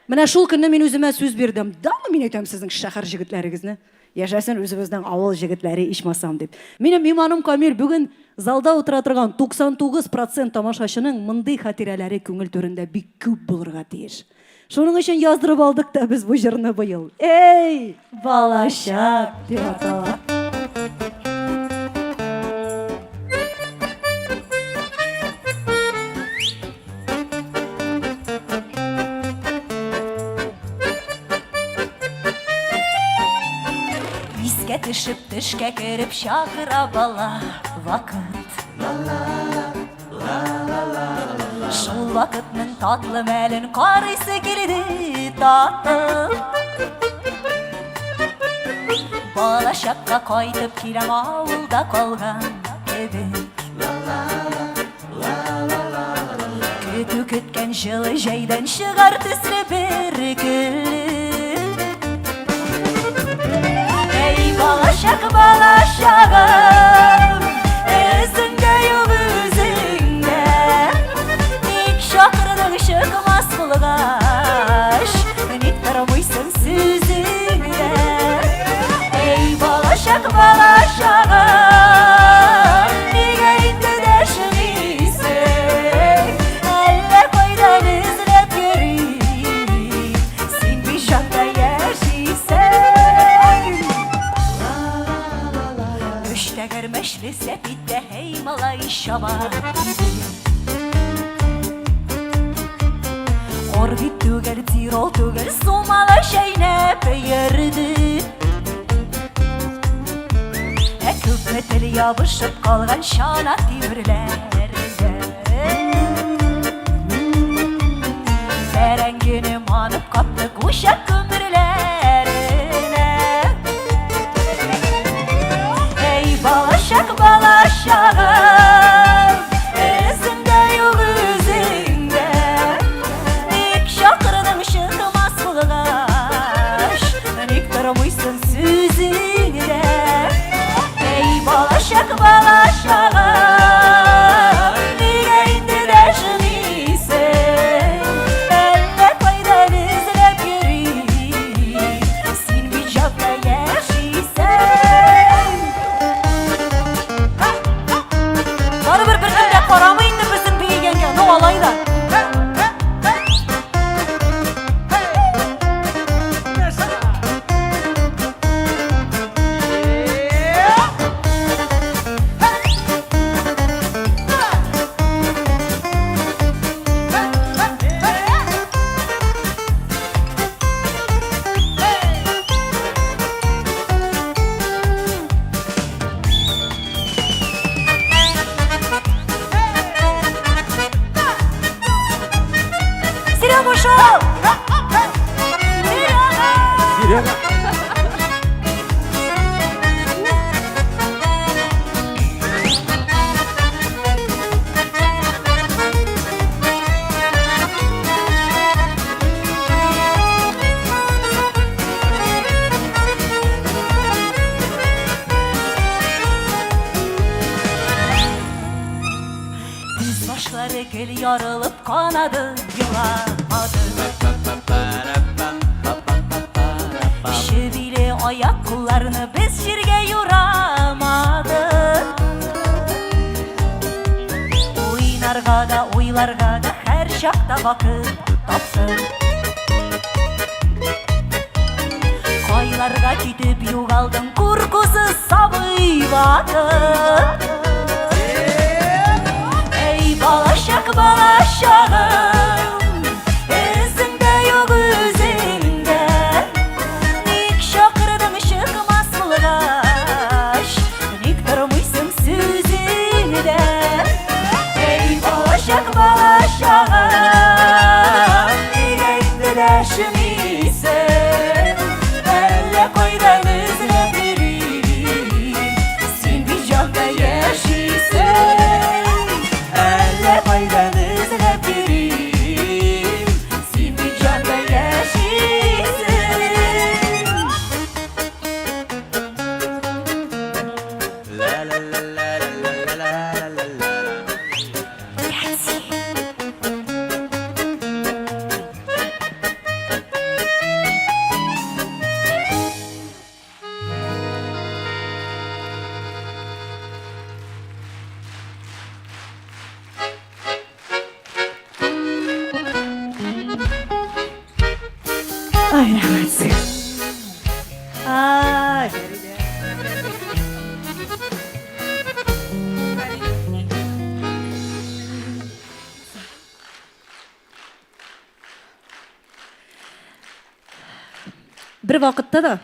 Менә шул көнне мин үземә сүз бирдем. Да, мин әйтәм сезнең шәһәр җегетләрегезне. Яшәсен үзебезнең авыл җегетләре ичмасам дип. Минем иманым камил, бүген залда утыра торган 99% тамашачының мондый хатирәләре күңел түрендә бик күп булырга тиеш. Шуның өчен яздырып алдык та без бу җырны быел. Эй, балачак дип атала. Искә төшеп, төшкә кереп чакыра бала вакыт. Шул вакытның татлы мәлен карыйсы килде татып. Бала чакка кайтып киләм авылда калган кебек. Көтү көткән җылы җәйдән чыгар төсле бер көлеп. Әй, балачак, балачагым, Эзеңдә юк үзеңдә. Ник чакырдың чыкмас булгач, Ник тормыйсың сүзеңдә? Әй, балачак, балачагым, Нигә инде дәшмисең? Әллә кайдан эзләп йөрим, Син бит җанда яшисең. Өч тәгәрмәчле сәпиттә, һәй, малай чаба иде. Орбит түгел, Тирол түгел, сумала чәйнәп йөрде. Ә күпме тел ябышып калган чана тимерләргә. Бәрәңгене манып каптык учак күмерләренә. Эй, балачак, балачагым, Эзеңдә юк үзеңдә. Ник чакырдың чыкмас булгач, Ник тормыйсың сүзеңдә? Эй, балачак, балачагым, Нигә инде дәшмисең? Әллә кайдан эзләп йөрим, Син бит җанда яшисең. Барыбер беркем дә карамый инде безнең биегәнгә, ну алай да. шул! Серега! Серега! Күз башлары гел ярылып канады, еламады. Чебиле аяк кулларны без җиргә юрамадык. Уйнарга да, уйларга да һәр чакта вакыт таптык. Кайларга китеп югалдың, куркусыз сабый вакыт. Эй, балачак, балачагым, эзеңдә юк үзеңдә. Ник чакырдың чыкмас булгач, ник тормыйсың сүзеңдә? Эй, балачак, балачагым, нигә инде дәшмисең? Әллә кайдан эзләп йөрим, син бит җанда яшисең. Әллә кайдан эзләп йөрим, син бит җанда яшисең. Ай, рәхмәт сезгә. Ай, Фәридә. Бер вакытта да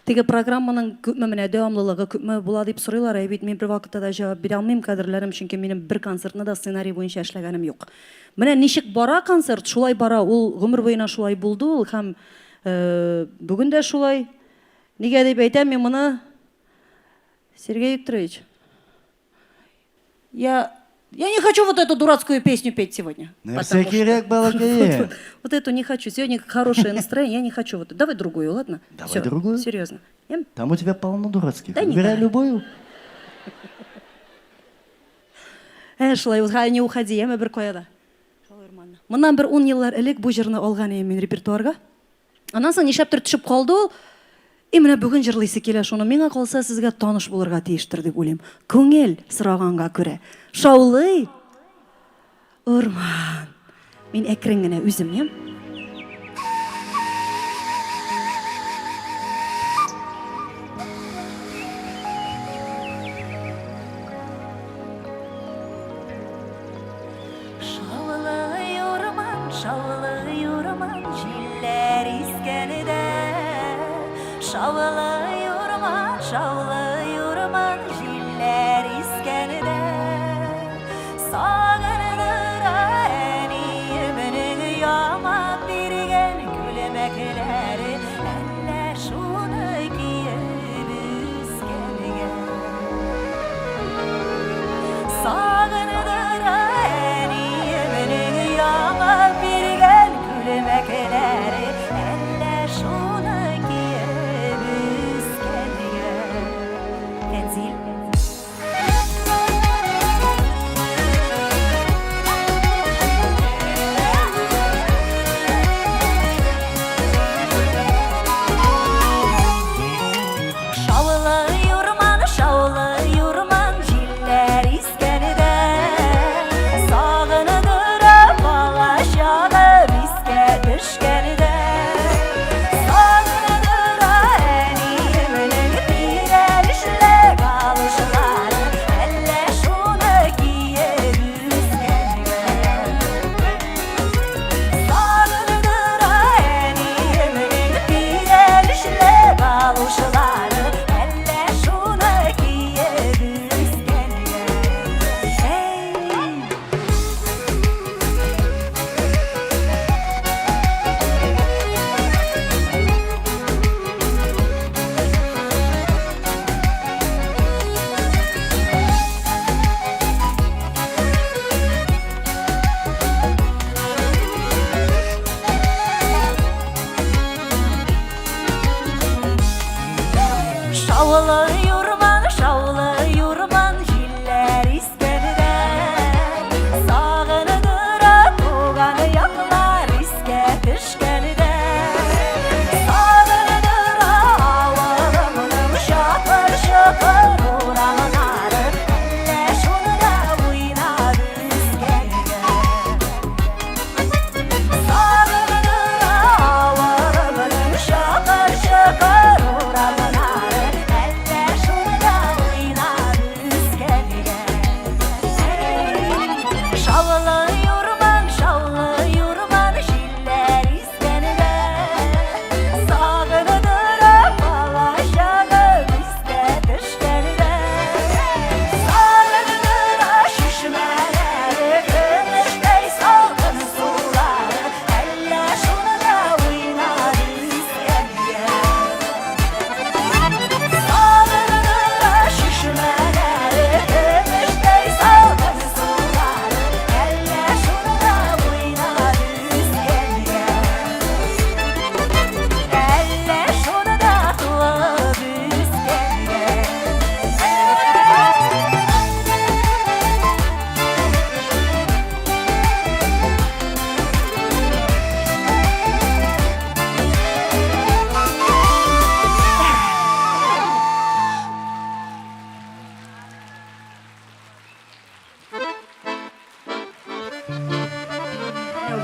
теге программаның күпме менә дәвамлылыгы күпме була дип сорыйлар, ә бит мин бер вакытта да җавап бирә алмыйм, кадерләрем, чөнки минем бер концертны да сценарий буенча эшләгәнем юк. Менә ничек бара концерт, шулай бара, ул гомер буена шулай булды ул һәм бүген дә шулай. Нигә дип әйтәм мин моны, Сергей Викторович? Я не хочу вот эту дурацкую песню петь сегодня. Нәрсә кирәк, балакаем? Вот эту не хочу. Сегодня хорошее настроение, я не хочу. Вот. Давай другую, ладно? Давай Всё, другую. Серьезно. Там у тебя полно дурацких. Да не Выбирай надо. любую. Ә, шулай, не уходи, яме бер кая да. Моннан бер 10 еллар элек бу җырны алган идем мин репертуарга. Аннан соң нишләптер төшеп калды ул. И менә бүген җырлыйсы килә шуны. Миңа калса, сезгә таныш булырга тиештер дип уйлыйм. Күңел сораганга күрә. Шаулый урман. Мин әкрен генә үзем, ям. Шаулый урман, шаулый урман, җилләр искәндә. Шаулый урман, шаулый урман, җилләр искәндә. Сагындыра әниемнең яман.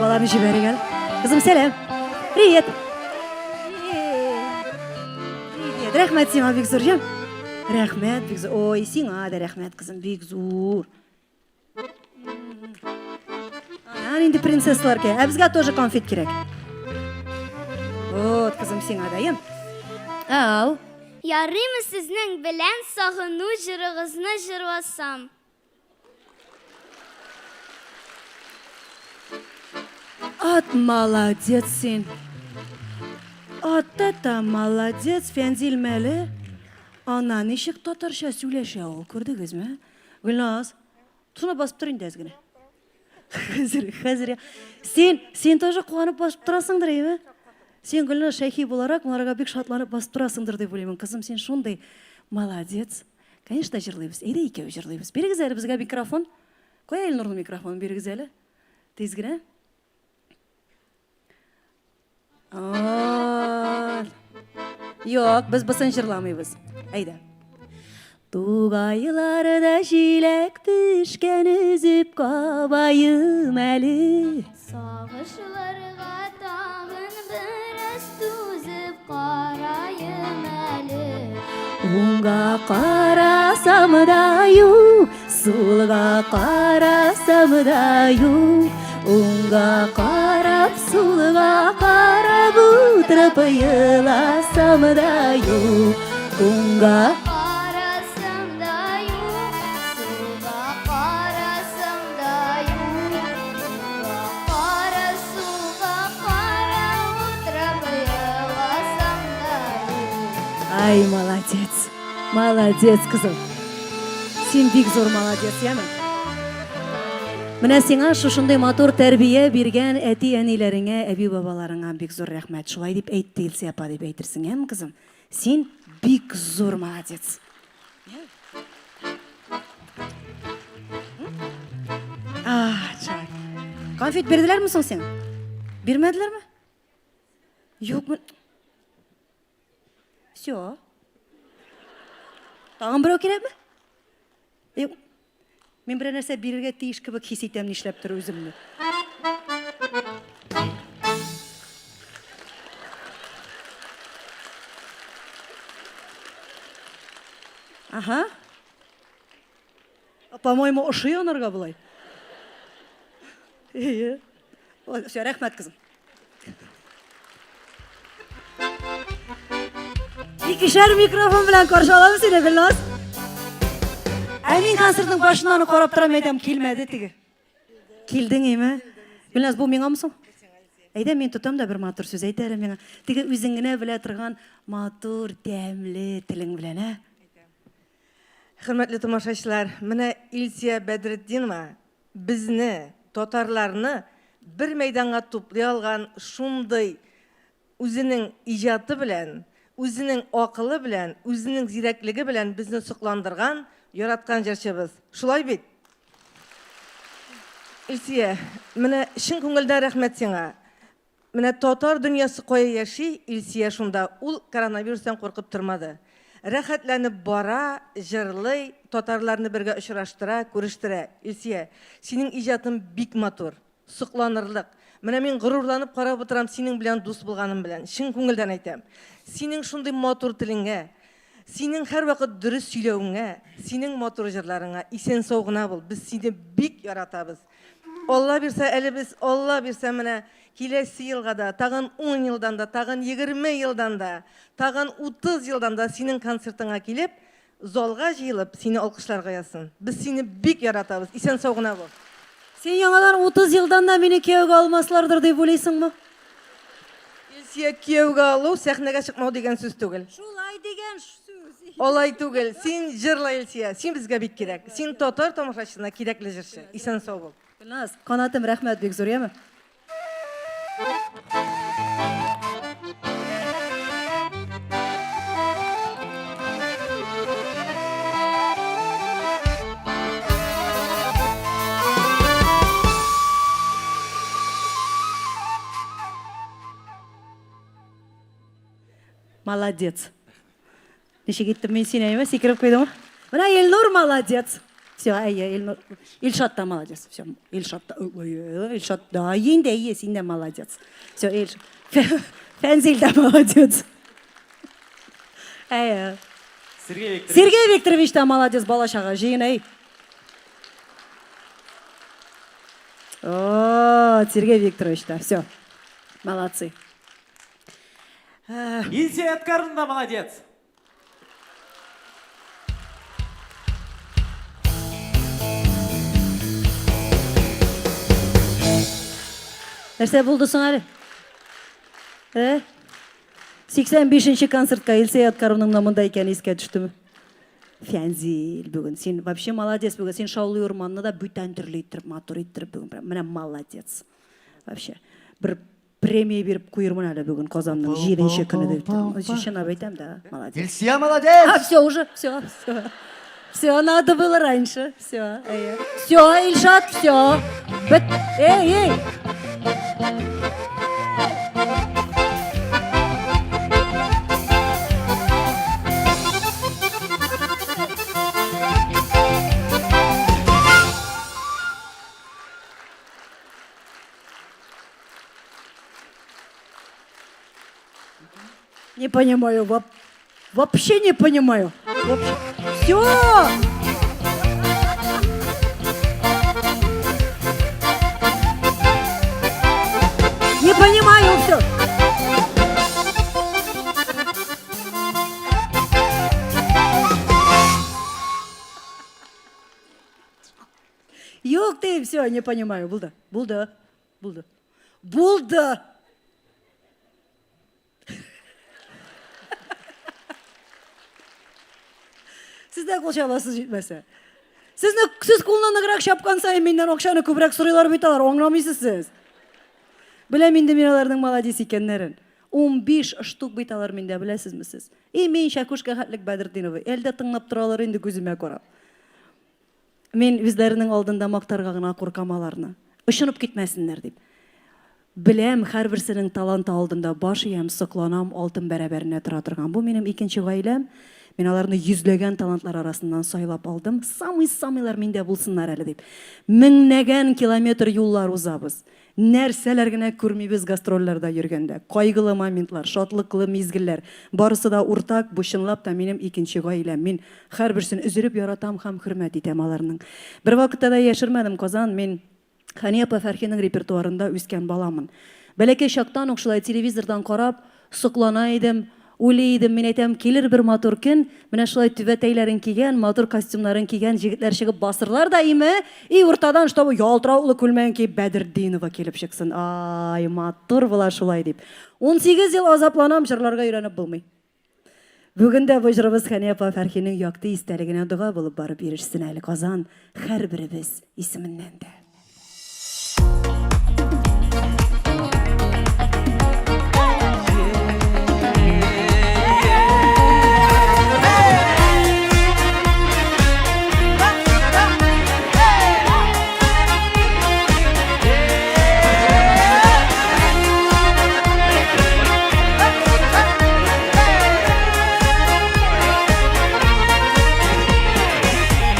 Аларны җибәрик әле. Кызым, сәлам. Привет. Привет. Рәхмәт сиңа бик зур, җан. Рәхмәт бик зур. Ой, сиңа да рәхмәт, кызым, бик зур. Ана инде принцессалар кирәк. Ә безгә тоже конфет кирәк. Вот, кызым, сиңа да, ем. Ал. Ярыймы сезнең белән сагыну җырыгызны җырласам? Ат молодец син. Ат это молодец, Фәнзил мәле. Ана ничек татарча сөйләшә ул, күрдегезме? Гөлназ, шуны басып тор инде әз генә. Хәзер, хәзер. Син, син тоже куанып басып торасыңдыр, әйме? Син Гөлназ Шәйхи буларак, моңарга бик шатланып басып торасыңдыр дип уйлыйм. Кызым, син шундый молодец. Конечно, җырлыйбыз. Әйдә икәү җырлыйбыз. Бирегез әле безгә микрофон. Кая Илнурның микрофонын бирегез әле. Тиз генә. Юк, без бусын җырламыйбыз. Әйдә. Тугайларда җиләк пешкән өзеп кабаем әле. Сагышларга тагын бераз түзеп караем әле. Уңга карасам да юк, сулга карасам да юк. Уңга карап, сулга карап утырып еласам да юк. Уңга Карасам да юк, сулга карасам да юк. Уңга кара, сулга кара утырып еласам да юк. Ай, молодец. Молодец, кызым. Син бик зур молодец, яме? Менә сиңа шушындый матур тәрбия биргән әти-әниләреңә, әби-бабаларыңа бик зур рәхмәт. Шулай дип әйтте Илсия апа дип әйтерсең, яме, кызым? Син бик зур молодец. А, чай. Конфет бирделәрме соң сиңа? Бирмәделәрме? Юкмы? Все. Тагын берәү кирәкме? Юк. Мин берәр нәрсә бирергә тиеш кебек хис итәм нишләптер үземне. Ага. По-моему, ошый анарга болай. Ие. Все, рәхмәт, кызым. Икешәр микрофон белән каршы алабыз сине, Гөлназ. Ә мин концертның башыннан ук карап торам, әйтәм, килмәде теге. Килдең, име? Гөлназ, бу миңамы соң? Әйдә, мин тотам да бер матур сүз әйт әле миңа. Теге үзең генә белә торган матур, тәмле телең белән, ә? Хөрмәтле тамашачылар, менә Илсия Бәдретдинова безне, татарларны бер мәйданга туплый алган шундый үзенең иҗаты белән, үзенең акылы белән, үзенең зирәклеге белән безне сокландырган, яраткан җырчыбыз. Шулай бит? Илсия, менә чын күңелдән рәхмәт сиңа. Менә татар дөньясы кая яши, Илсия шунда. Ул коронавирустан куркып тормады. Рәхәтләнеп бара, җырлый, татарларны бергә очраштыра, күрештерә. Илсия, синең иҗатың бик матур, сокланырлык. Менә мин горурланып карап утырам синең белән дус булганым белән. Чын күңелдән әйтәм. Синең шундый матур телеңә, синең һәрвакыт дөрес сөйләвеңә, синең матур җырларыңа исән-сау гына бул. Без сине бик яратабыз. Алла бирсә, әле без, Алла бирсә, менә киләсе елга да, тагын 10 елдан да, тагын 20 елдан да, тагын 30 елдан да синең концертыңа килеп, залга җыелып, сине алкышларга язсын. Без сине бик яратабыз. Исән-сау гына бул. Син яңадан 30 елдан да мине кияүгә алмаслардыр дип уйлыйсыңмы? Илсөя, кияүгә алу, сәхнәгә чыкмау дигән сүз түгел. Шулай дигән сүз. Алай түгел. Син җырла, Илсөя. Син безгә бик кирәк. Син татар тамашачысына кирәкле җырчы. Исән-сау бул. Гөлназ, канатым, рәхмәт бик зур, яме? Молодец. Ничек иттем мин сине, әйме? Сикереп куйдымы? Менә Илнур молодец. Все, әйе, Илнур. Илшат та молодец. Все, Илшат та. Илшат да, инде әйе, син дә молодец. Все, Илшат. Фәнзил дә молодец. Әйе. Сергей Викторович. Сергей Викторович та молодец, бала чага, җыен әй. О, Сергей Викторович та, все. Молодцы. Илсия Яткаровна да молодец. Нәрсә булды соң әле? Ә? 85 нче концертка Илсөя Яткаровның менә монда икәне искә төштеме? Фәнзил, бүген син вообще молодец бүген. Син Шаулый урманны да бүтән төрле иттереп, матур иттереп бүген прям менә молодец. Вообще. Бер премия биреп куермын әле бүген Казанның җиденче көне дип. Чынлап әйтәм дә, молодец. Илсөя молодец! А, все уже, все, все. Все, надо было раньше. Все, все, Илшат, все. Бет, эй, эй. Не понимаю, вообще не понимаю. Вообще. Все! Не понимаю все. Юк, ты все, не понимаю. Булды, булды, булды. Булды! Сез дә кул чабасыз җитмәсә. Сезне сез кулны ныграк чапкан саен миннән акчаны күбрәк сорыйлар бит алар, аңламыйсыз сез. Беләм инде мин аларның молодец икәннәрен. 15 штук бит алар миндә, беләсезме сез? И мин Чәкүшкә хәтлек Бәдретдинова. Әле дә тыңлап торалар инде күземә карап. Мин үзләренең алдында мактарга гына куркам аларны. Очынып китмәсеннәр дип. Беләм, һәрберсенең таланты алдында баш иям, сокланам, алтын бәрабәренә тора торган. Бу минем икенче гаиләм. Мин аларны йөзләгән талантлар арасыннан сайлап алдым. Самый-самыйлар миндә булсыннар әле дип. Меңнәгән километр юллар узабыз. Нәрсәләр генә күрмибез гастрольләрдә йөргәндә. Кайгылы моментлар, шатлыклы мизгелләр. Барысы да уртак, бу чынлап та минем икенче гаиләм. Мин һәрберсен өзелеп яратам һәм хөрмәт итәм аларның. Бервакытта да яшермәдем, Казан, мин Хәния апа Фәрхинең репертуарында үскән баламын. Бәләкәй чактан ук шулай телевизордан карап, соклана идем, уйлый идем, мин әйтәм, килер бер матур көн, менә шулай түбәтәйләрен кигән, матур костюмнарын кигән җегетләр чыгып басырлар да име, и уртадан, чтобы ялтыравыклы күлмәген киеп Бәдертдинова килеп чыксын. Ай, матур була шулай дип. 18 ел азапланам, җырларга өйрәнеп булмый. Бүген дә бу җырыбыз Хәния апа Фәрхинең якты истәлегенә дога булып барып ирешсен әле Казан һәрберебез исеменнән дә.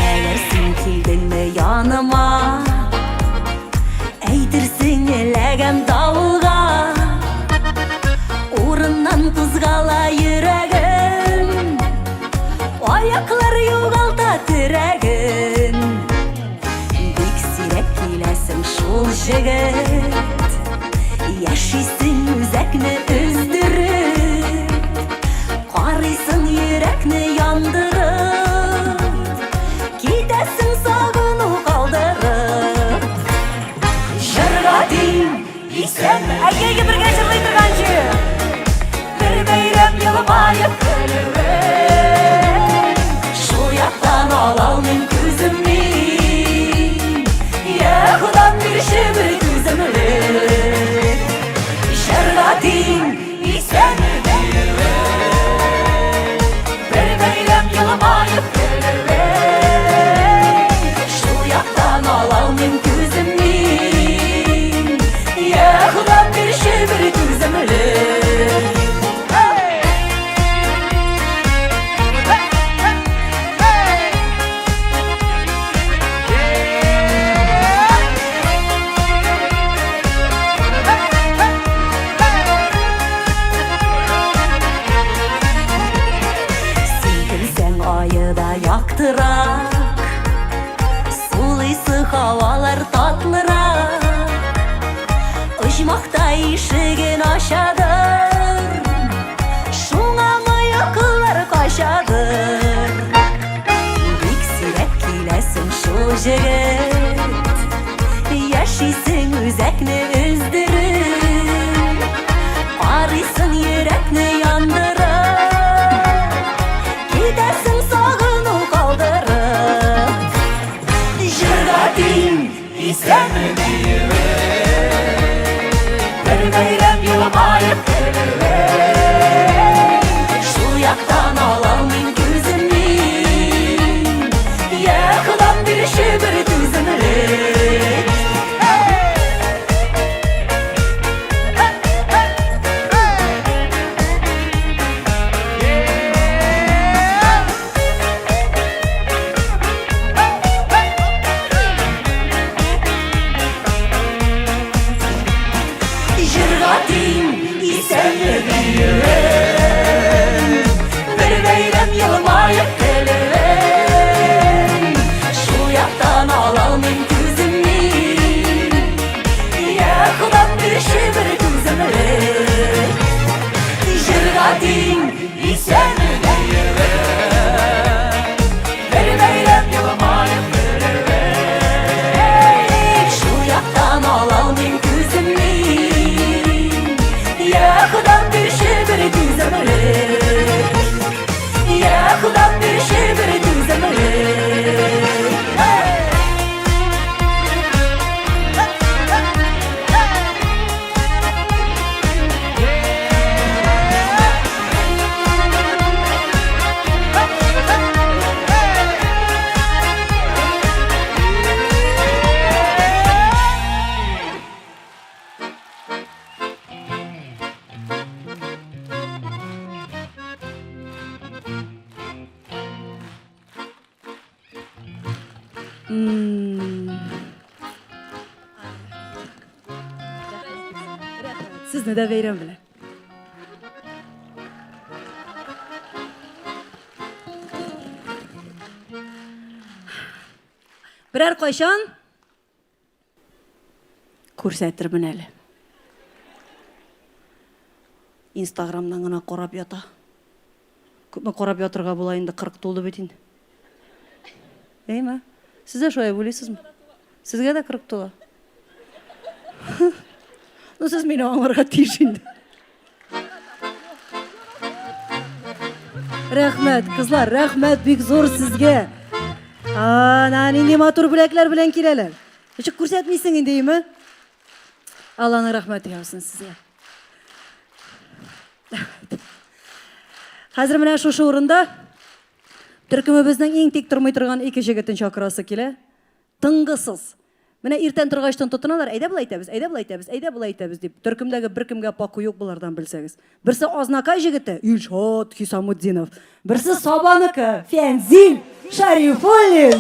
Әгәр син килдеңме яныма, Әйтерсең эләгәм давылга, Урыннан кузгала йөрәгем, Аяклар югалта терәген. Бик сирәк киләсең шул җегет, Яшисең үзәкне өздереп, Карыйсың йөрәкне яндырып, Китәсең сагыну калдырып. Җырга тиң, исән, әйе, бергә җырлый торган җыр. Бер бәйрәм елмаеп көлүен, Шул яктан алалмыйм күзем мин. Йә Ходам, бирче бер түземлек. Җырга тиң, исән Бер бәйрәм елмаеп көлүен, Шул яктан алалмыйм күзем мин. Йә Ходам, бирче бер түземлек. һавалар татлырак. Оҗмахта ишеген ачадыр, шуңамы йокылар качадыр. Бик сирәк киләсең шул җегет, яшисең үзәкне өздереп, карыйсың йөрәкне яндырып, китәсең сагыну калдырып. Җырга тиң исәнме диюе, бер бәйрәм елмаеп көлүе. Шул яктан алалмыйм күземне, йә Ходам бирче бер түземлек. Җырга тиң исәнме диюем, бер бәйрәм елмаеп көлүем. Шул яктан алалмыйм күземне, йә Ходам бирче бер түземлек. Җырга тиң исәнме диюем, бер бәйрәм елмаеп көлүем. Шул яктан алалмыйм күземне, йә Ходам бирче бер түземлек. Йә Ходам бирче бер түземлек. Сезне дә бәйрәм белән. Берәр кайчан күрсәтермен әле. Инстаграмнан гына карап ята. Күпме карап ятырга була инде, 40 тулды бит инде. Әйме? Сез дә шулай уйлыйсызмы? Сезгә дә 40 тула. Ну, сез мине аңларга тиеш инде. Рәхмәт, кызлар, рәхмәт бик зур сезгә. Ана нинди матур бүләкләр белән киләләр. Ничек күрсәтмисең инде, име? Алланың рәхмәте яусын сезгә. Хәзер менә шушы урында төркемебезнең иң тик тормый торган ике җегетен чакырасы килә. Тынгысыз. Менә иртән торгачтан тотыналар, әйдә болай итәбез, әйдә болай итәбез, әйдә болай итәбез дип. Төркемдәге беркемгә паку юк болардан белсәгез. Берсе Азнакай җегете, Илшат Хисамутдинов. Берсе Сабаныкы, Фәнзил Шәрифуллин.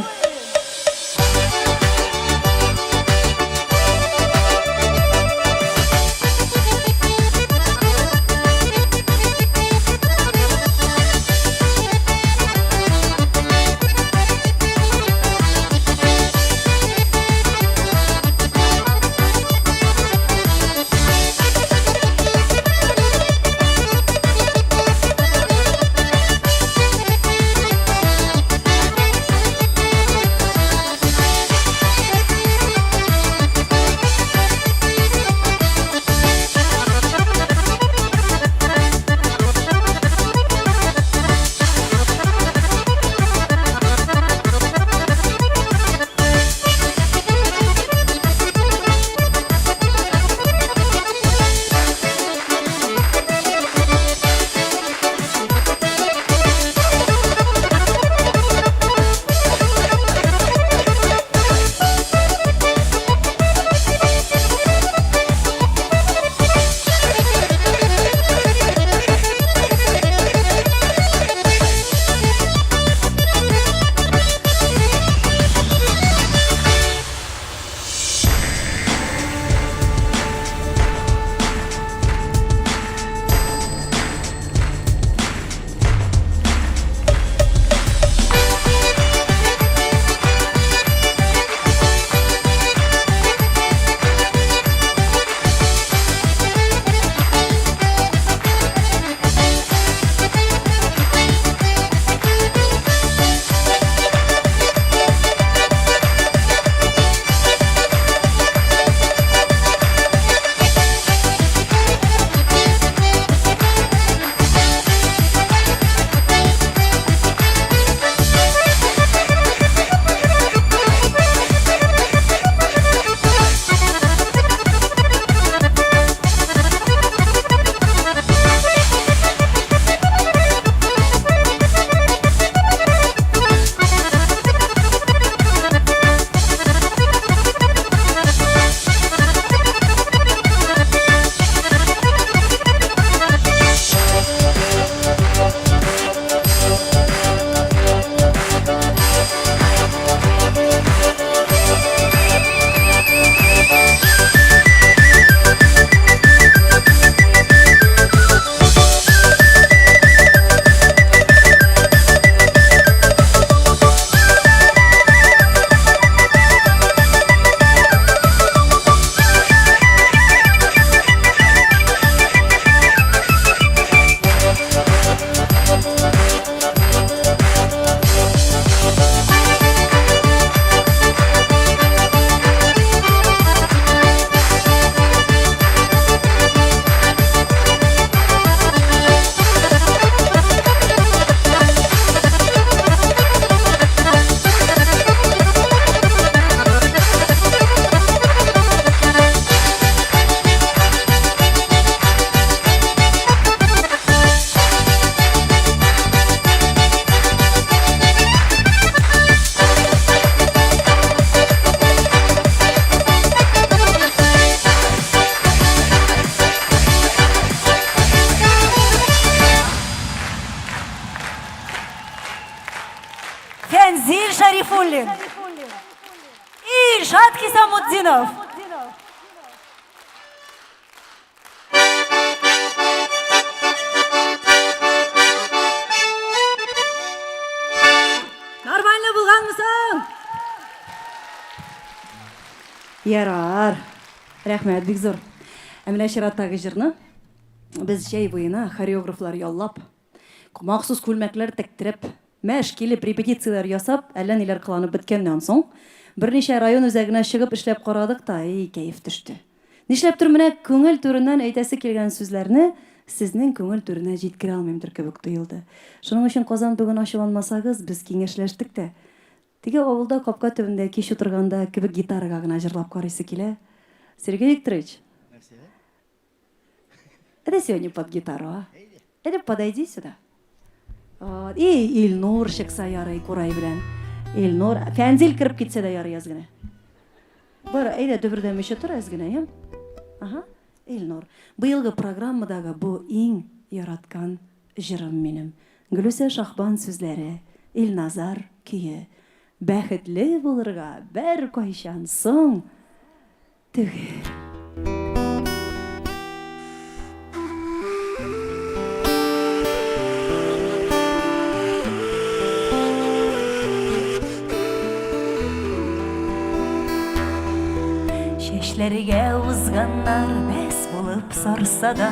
Илшат Хисамутдинов. Нормально булганмы соң? Ярар. Рәхмәт, бик зур. Ә менә чираттагы җырны без җәй буена хореографлар яллап, махсус күлмәкләр тектереп, мәш килеп репетицияләр ясап, әллә ниләр кыланып беткәннән соң, берничә район үзәгенә чыгып эшләп карадык та, эй, кәеф төште. Нишләптер менә күңел түреннән әйтәсе килгән сүзләрне сезнең күңел түренә җиткерә алмыймдыр кебек тоелды. Шуның өчен Казан бүген ачуланмасагыз, без киңәшләштек тә, теге авылда капка төбендә кич утырганда кебек гитарага гына җырлап карыйсы килә. Сергей Викторович. Нәрсә? Это сегодня под гитару, а? Әйдә, подойди сюда. Вот. И Илнур чыкса ярый курай белән. Илнур, Фәнзил кереп китсә дә ярый әз генә. Бар, әйдә дөбердәмичә тор әз генә, ям. Ага, Илнур. Быелгы программадагы бу иң яраткан җырым минем. Гөлүсә Шахбан сүзләре, Илназар көе. Бәхетле булырга беркайчан соң Түгел. Чәчләргә узганнар бәс булып сарса да,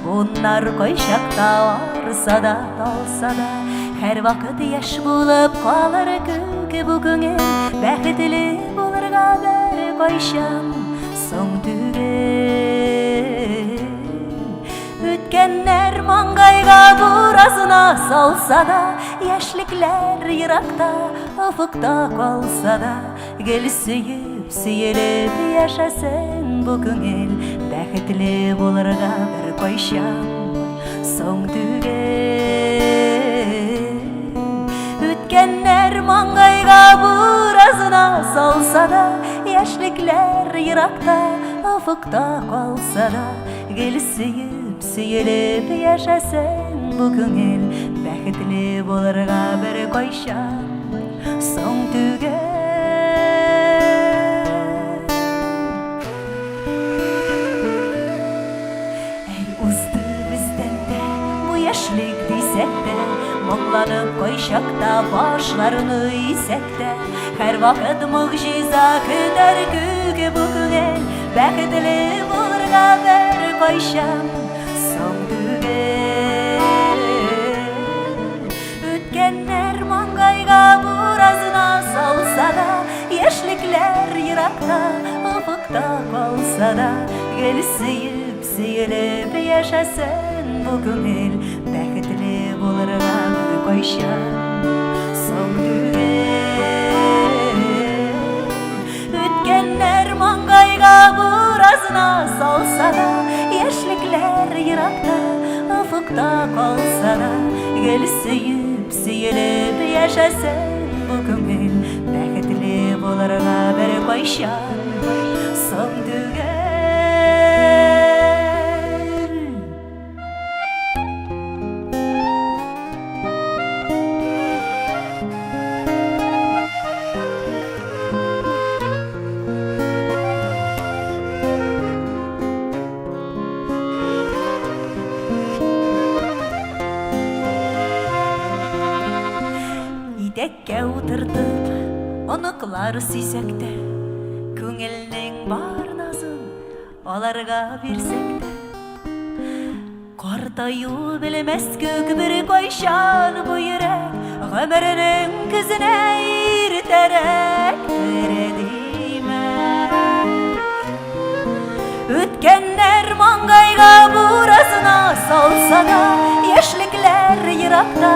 Буыннар кайчакта арса да, талса да, Һәрвакыт яшь булып калыр күк бу күңел, Бәхетле булырга беркайчан соң түгел. Үткәннәр маңгайга буразына салса да, Яшьлекләр еракта, офыкта калса да, Гел сөеп, сөелеп яшәсен бу күңел, Бәхетле булырга беркайчан соң түгел. Үткәннәр маңгайга буразына салса да, Яшьлекләр еракта, офыкта калса да, Гел сөеп, сөелеп яшәсен бу күңел, Бәхетле булырга беркайчан соң түгел. Әй, узды бездән дә бу яшьлек дисәк тә, Моңланып кайчакта башларны исәк тә, Һәрвакыт могҗиза көтәр күк бу күңел, Бәхетле булырга беркайчан соң түгел. Үткәннәр маңгайга буразна салса да, Яшьлекләр еракта, офыкта калса да, Гел сөеп, сөелеп яшәсен бу күңел, Бәхетле булырга беркайчан соң түгел. Үткәннәр маңгайга буразна салса да, Яшьлекләр еракта, офыкта калса да, Гел сөеп, сөелеп яшәсен бу күңел, Бәхетле булырга беркайчан соң түгел. Итәккә утыртып, оныклар сөйсәк тә, Күңелнең бар назын аларга бирсәк тә, Картаю белмәс күк беркайчан бу йөрәк Гомеренең көзенә иртәрәк тере димә. Үткәннәр маңгайга буразына салса да, Яшьлекләр еракта,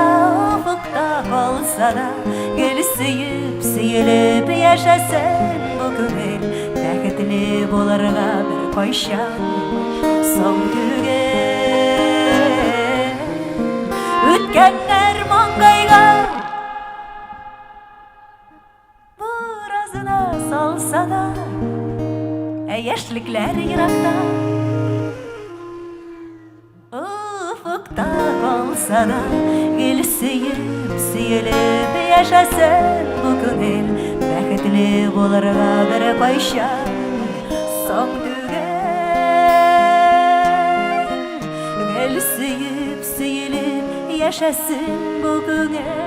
офыкта калса да, Гел сөеп, сөелеп яшәсен бу күңел, Бәхетле булырга беркайчан соң түгел. Үткәннәр маңгайга буразына салса да, Ә яшьлекләр еракта, Офыкта калса да, гел сөеп, сөелеп яшәсен бу күңел, Бәхетле. Бәхетле булырга беркайчан соң түгел. Гел сөеп, сөелеп яшәсен бу күңел.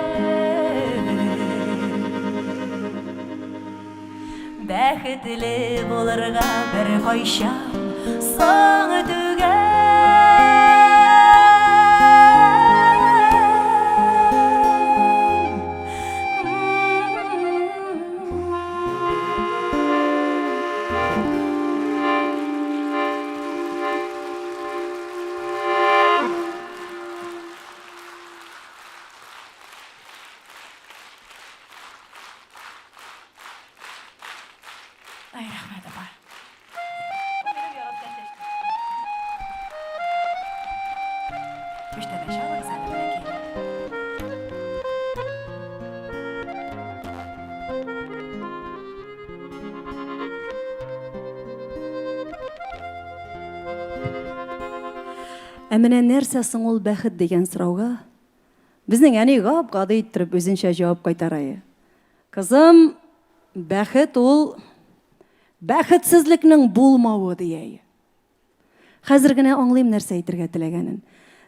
Бәхетле булырга беркайчан соң түгел. Ай, рәхмәт, апа. Күчтәнәч алыгыз әле, бәләкәйләр. Ә менә нәрсә соң ул бәхет дигән сорауга безнең әни гап-гади иттереп үзенчә җавап кайтара. Кызым, бәхет ул бәхетсезлекнең булмавы, дия. Хәзер генә аңлыйм нәрсә әйтергә теләгәнен.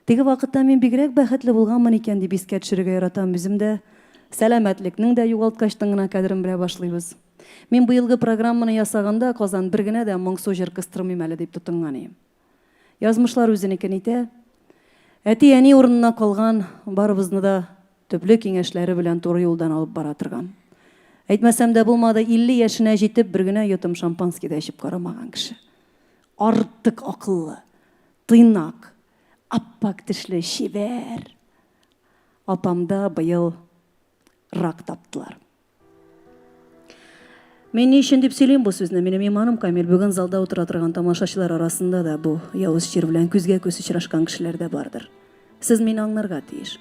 Теге вакытта мин бигрәк бәхетле булганмын икән дип искә төшерергә яратам үзем дә. Сәламәтлекнең дә югалткачтын гына кадерен белә башлыйбыз. Мин быелгы программаны ясаганда, Казан, бер генә дә моңсу җыр кыстырмыйм әле дип тотынган идем. Язмышлар үзенекен итә. Әти-әни урынына калган барыбызны да төпле киңәшләре белән туры юлдан алып бара торган. Әйтмәсәм дә булмады, 50 яшенә җитеп, бер генә йотым шампанский да эчеп карамаган кеше. Артык акыллы, тыйнак, аппак тешле, чибәр. Апамда быел рак таптылар. Мин ни өчен дип сөйлим бу сүзне? Минем иманым камил, бүген залда утыра торган тамашачылар арасында да бу явыз чир белән күзгә-күз очрашкан кешеләр дә бардыр. Сез мине аңларга тиеш.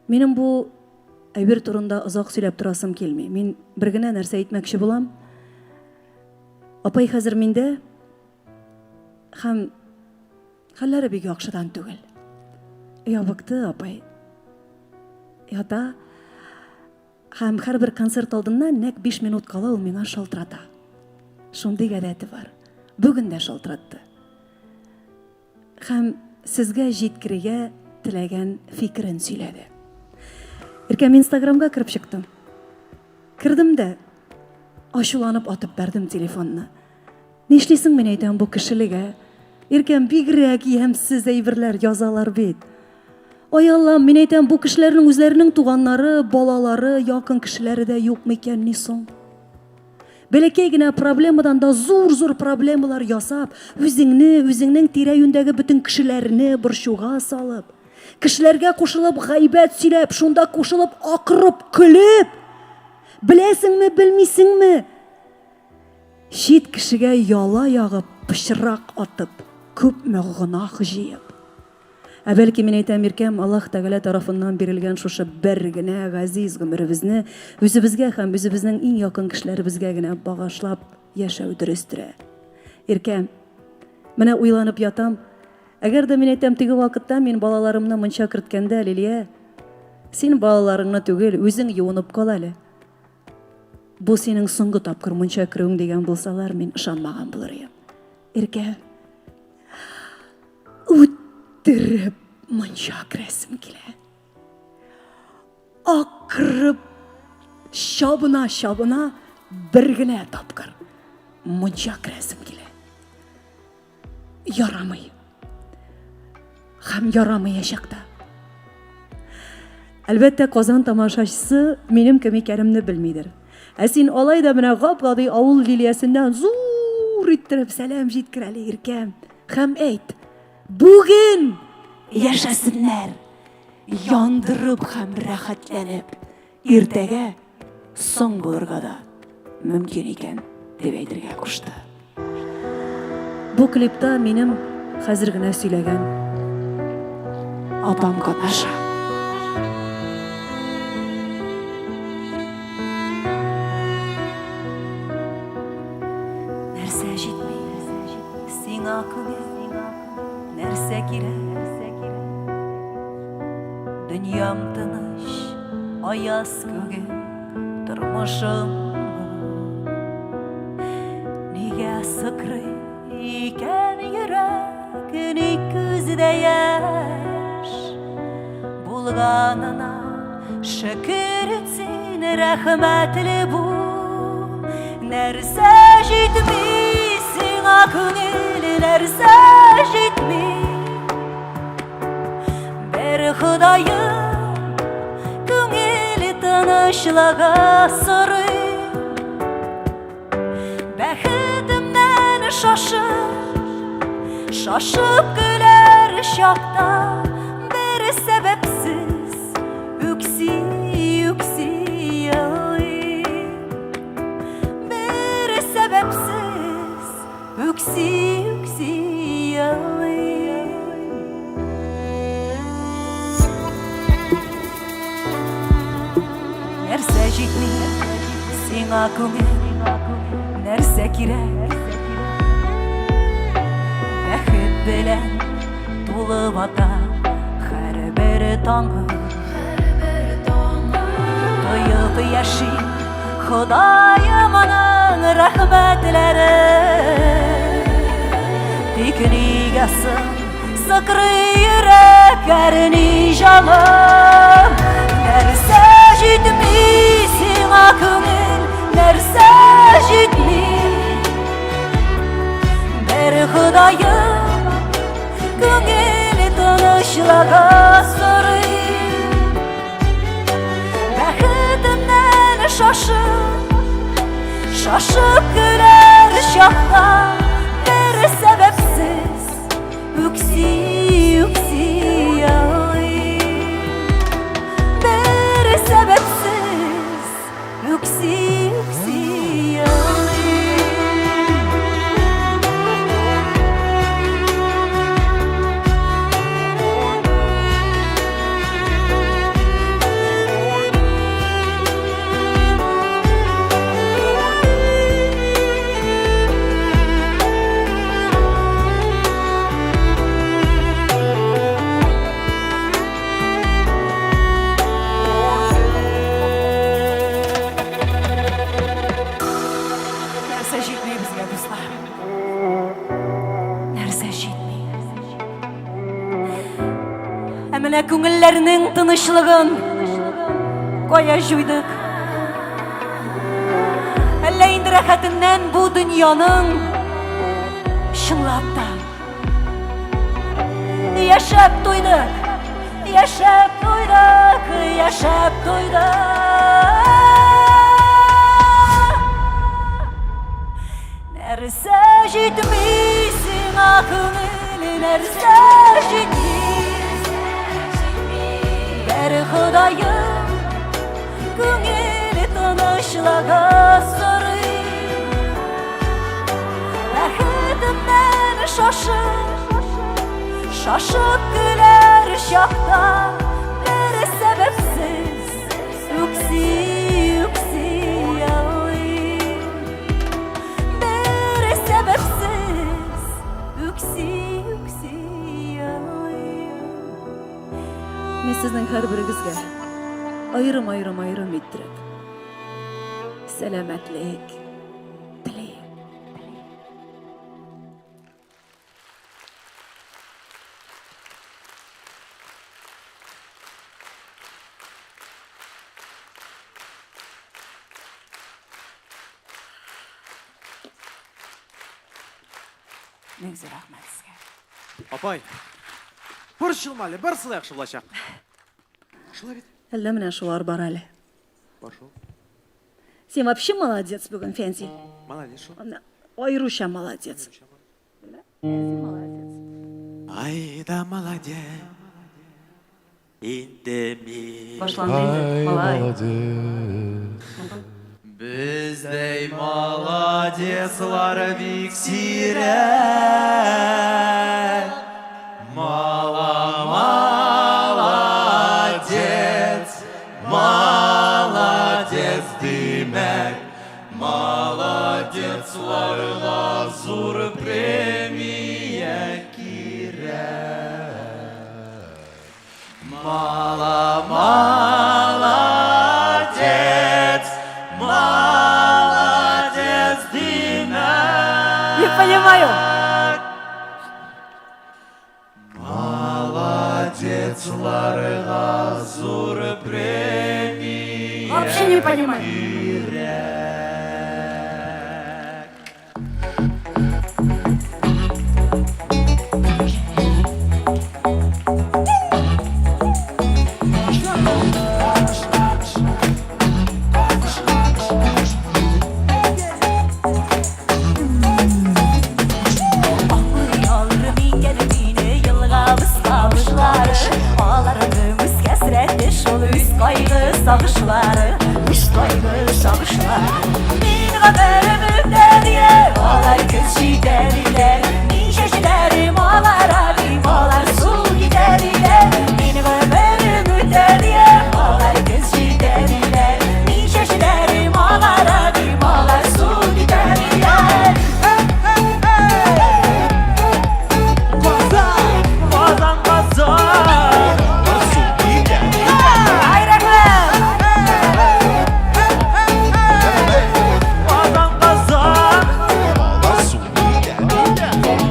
Минем бу әйбер турында озак сөйләп торасым килми. Мин бер генә нәрсә әйтмәкче булам. Апай хәзер миндә һәм Хәлләре бик яхшыдан түгел. Ябыкты апай. Ята. Һәм һәрбер концерт алдыннан нәкъ 5 минут кала ул миңа шалтырата. Шундый гадәте бар. Бүген дә шалтыратты. Һәм сезгә җиткерергә теләгән фикерен сөйләде. Иркәм Инстаграмга кереп чыктым. Кердем дә ачуланып атып бәрдем телефонны. Нишлисең, мин әйтәм, бу кешелегә? Иркәм, бигрәк ямьсез әйберләр язалар бит. Ай Аллам, мин әйтәм, бу кешеләрнең үзләренең туганнары, балалары, якын кешеләре дә юк микән ни соң? Бәләкәй генә проблемадан да зур-зур проблемалар ясап, үзеңне, үзеңнең тирә-юньдәге бөтен кешеләрне борчуга салып, кешеләргә кушылып гайбәт сөйләп, шунда кушылып акырып көлеп, беләсеңме, белмисеңме? Чит кешегә яла ягып, пычрак атып, күпме гөнаһ җыеп. Ә бәлки, мин әйтәм, иркәм, Аллаһ Тәгалә тарафыннан бирелгән шушы бер генә газиз гомеребезне үзебезгә һәм үзебезнең иң якын кешеләребезгә генә багышлап яшәү дөрестер. Ә? Иркәм, менә уйланып ятам, әгәр дә мин әйтәм, теге вакытта мин балаларымны мунча керткәндә, Лилия, син балаларыңны түгел, үзең юынып кал әле. Бу синең соңгы тапкыр мунча керүең дигән булсалар, мин ышанмаган булыр идем. Иркә, үттереп мунча керәсем килә. Акырып, чабына-чабына бер генә тапкыр мунча керәсем килә. Ярамый. Һәм ярамаячак та. Әлбәттә, Казан тамашачысы минем кем икәнемне белмидер. Ә син алай да менә гап-гади авыл Лилиясеннән зур иттереп сәлам җиткер әле, Иркәм. Һәм әйт, бүген яшәсеннәр, яндырып һәм рәхәтләнеп. Иртәгә соң булырга да мөмкин икән, дип әйтергә кушты. Бу клипта минем хәзер генә сөйләгән апам катнаша. Нәрсә җитми сиңа күңел, нәрсә кирәк? Дөньям тыныч, аяз күгем. Тормышым Нигә сыкрый икән йөрәк, ник күздә яшь? Булганына шөкер ит син, рәхмәтле бул. Нәрсә җитми сиңа күңел, нәрсә җитми? Бер Ходаем күңел тынычлыгы сорый. Бәхетемнән шашып, шашып көләр чакта бер сәбәпсез үкси, үкси елыйм. Бер сәбәпсез үкси, үкси елыйм. Нәрсә җитми сиңа күңел, нәрсә кирәк? Бәхет белән тулып ата һәрбер таңы. Тоеп яши Ходаемның рәхмәтләре. Тик нигә соң сыкрый йөрәк, әрни җаным? Нәрсә җитми сиңа күңел, нәрсә җитми? Бер Ходаем күңел тынычлыгы сорый. Бәхетемнән шашып, шашып көләр чакта бер сәбәпсез үкси, үкси елыйм. Бер сәбәпсез үкси, үкси елыйм. Нәрсә җитми безгә, дуслар? Нәрсә җитми? Ә менә күңелләрнең тынычлыгын кая җуйдык? Әллә инде рәхәтеннән бу дөньяның чынлап та яшәп туйдык, яшәп туйдык, яшәп туйдык. Нәрсә җитми сиңа күңел, нәрсә җитми? Бер Ходаем күңел тынычлыгы сорый. Бәхетемнән шашып, шашып көләр чакта бер сәбәпсез үкси, үкси елыйм. Бер сәбәпсез үкси-үкси елыйм. Мин сезнең һәрберегезгә аерым-аерым-аерым иттереп сәламәтлек телим. Мең зур рәхмәт сезгә. Апай, борчылма әле, барысы да яхшы булачак. Шулай бит? Әллә менә шулар бар әле. Бар шул. Син вообще молодец бүген, Фәнзил. Молодец шул. Аеруча молодец. Ай да молодец. Инде мин. Башланды инде, малай. Бездәй молодецлар бик сирәк. Мала молодец, молодец димәк, молодецларга зур премия кирәк. Мала молодец, понимаю. Молодецларга зур премия Вообще не понимаю. кирәк. Аңлый алыр микән мине елгабыз камышлары? Аларның үз хәсрәте шул, үз кайгы сагышлары, үз кайгы сагышлары. Мин гомерем үтә дия, алар көз җитә диләр. Мин чәчләрем алара дим, алар су китә диләр. Мин гомерем үтә дия, алар көз җитә диләр. Мин чәчләрем алара дим, алар су китә диләр. Казан, Казан! Ай, рәхмәт! Казан, Казан!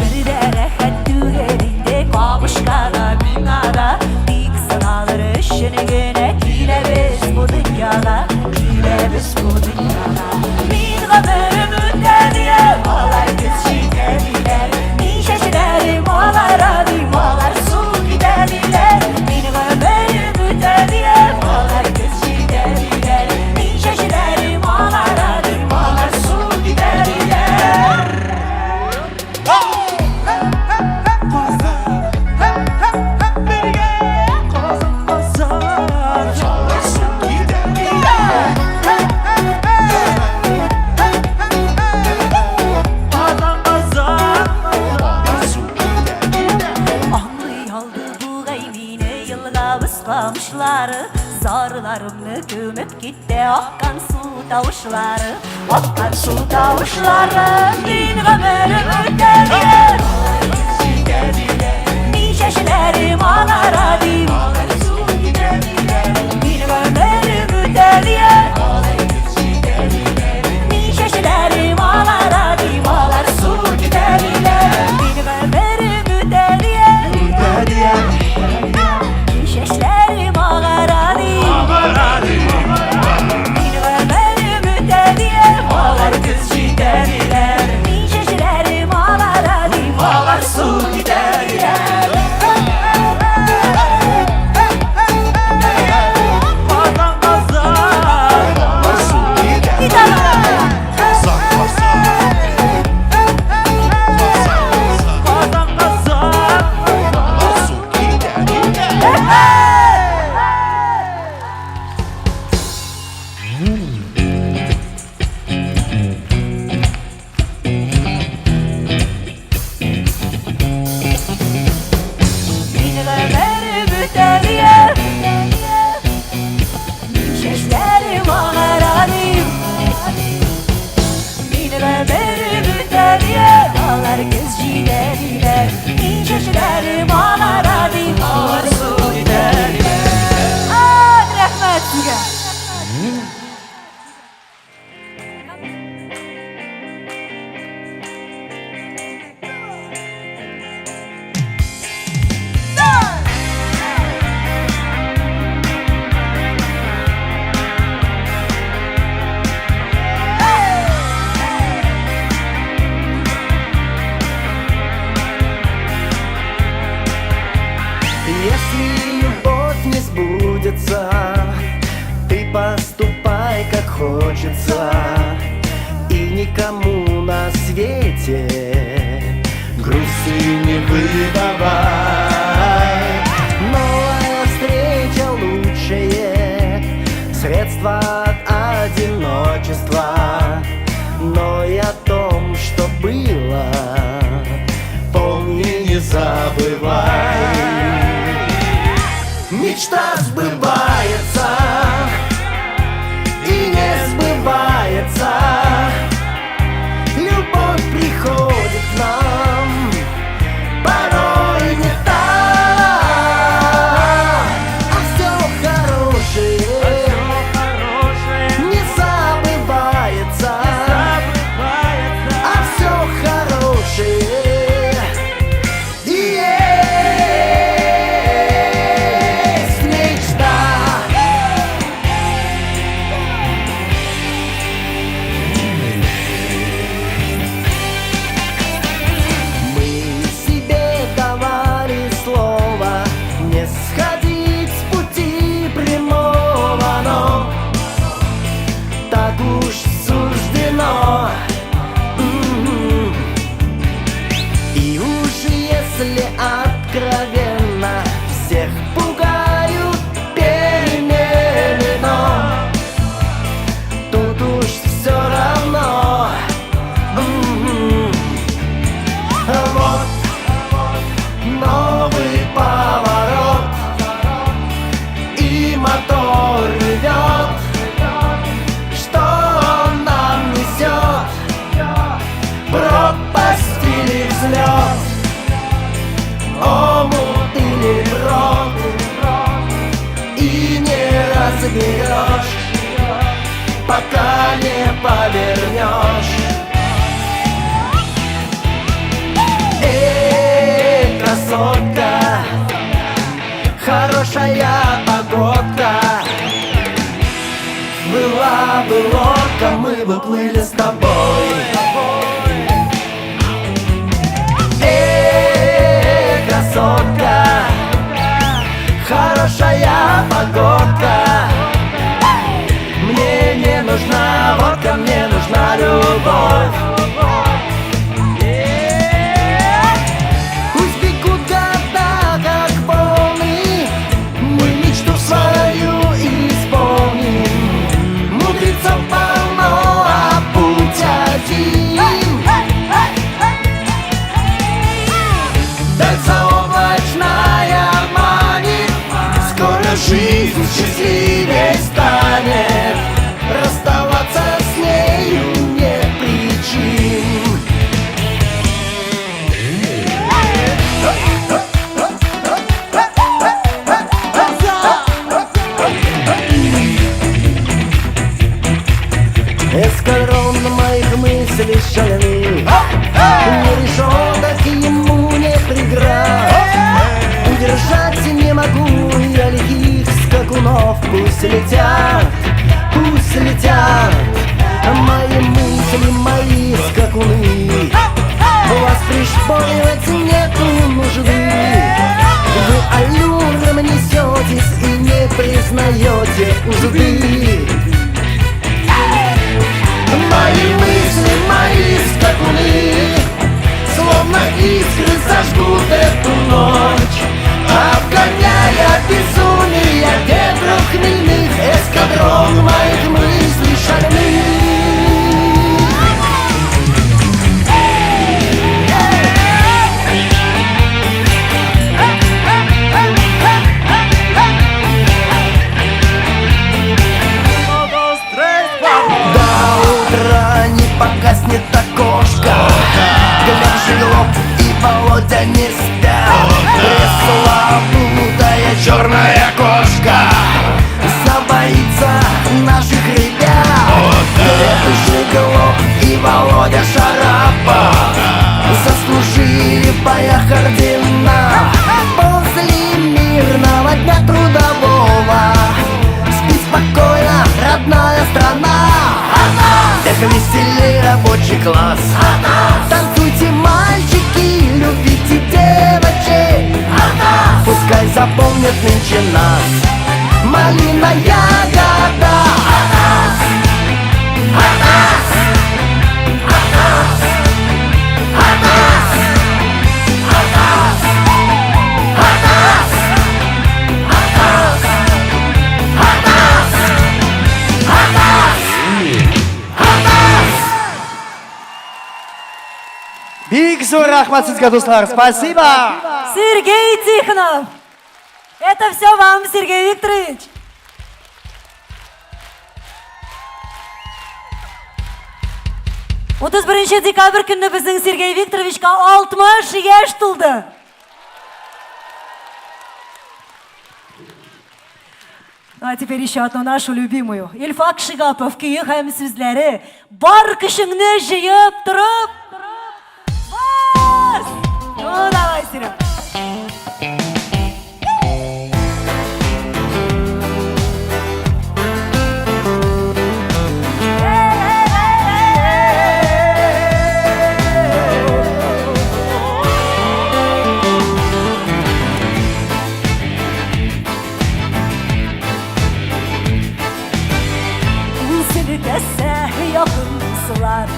Бер дә рәхәт түгел инде кабышкага миңа да. Тик сыналыр өчен генә киләбез бу дөньяга, киләбез бу дөньяга. Мин гомерем үтә дия, алар көз җитә диләр. Мин чәчләрем алара дим, алар су китә диләр. Мин гомерем үтә дия, алар көз җитә диләр. Мин чәчләрем алара дим, алар су китә диләр. Казан, Казан! Казан, Казан! Аңлый алды бугай мине елгабыз камышлары. Зарларымны күмеп китте аккан су тавышлары, аккан су тавышлары. Мин гомерем үтә диләр, мин чәчләрем алара дим. Мин гомерем үтә диләр, мин чәчләрем алара дим, алар су китә диләр. Мин гомерем үтә диләр, мин чәчләрем агара дим. Мин гомерем үтә диләр, алар көз җитә диләр. Мин чәчләрем алара дим, алар су китә диләр. Казан, Казан! берешь, пока не повернешь. Эй, красотка, хорошая погодка. Была бы лодка, мы бы плыли с тобой. Эй, красотка, хорошая погодка. Мне не нужна водка, мне нужна любовь. Пусть бегут года, как волны, мы мечту свою исполним. Мудрецов полно, а путь один. Даль заоблачная манит, скоро жизнь счастливее станет. Расставаться с нею нет причин. Эскадрон моих мыслей шаленых, ни решеток ему не преград. Удержать не могу я лихих скакунов. Пусть летят, пусть летят мои мысли, мои скакуны. Вас пришпоривать нету нужды. Вы аллюром несетесь и не признаете узды. Мои мысли, мои скакуны, словно искры зажгут эту ночь, обгоняя безумие ветров хмельных, эскадрон моих мыслей шальных. До утра не погаснет окошко, Глеб Жиглов и Володя не спят. Пресловутая черная кошка забоится наших ребят. Глеб Жиглов и Володя Шарапов заслужили в боях ордена. После мирного дня трудового спи спокойно, родная страна. Всех веселей рабочий класс. Танцуйте, мальчики, любите девочек. Пускай запомнят нынче нас малина ягода. Атас! Атас! Атас! Атас! Атас! Атас! Атас! Атас! Атас! Бик зур рәхмәт сезгә, дуслар. Спасибо! Сергей Тихонов! Это все вам, Сергей Викторович! 31 декабрь көнне безнең Сергей Викторовичка 60 яшь тулды. Ну а теперь еще одну нашу любимую. Илфак Шигапов, көе һәм сүзләре. Бар көчеңне җыеп торып. Бас! Ну давай, Серег. Ул селкәсә якынсылар.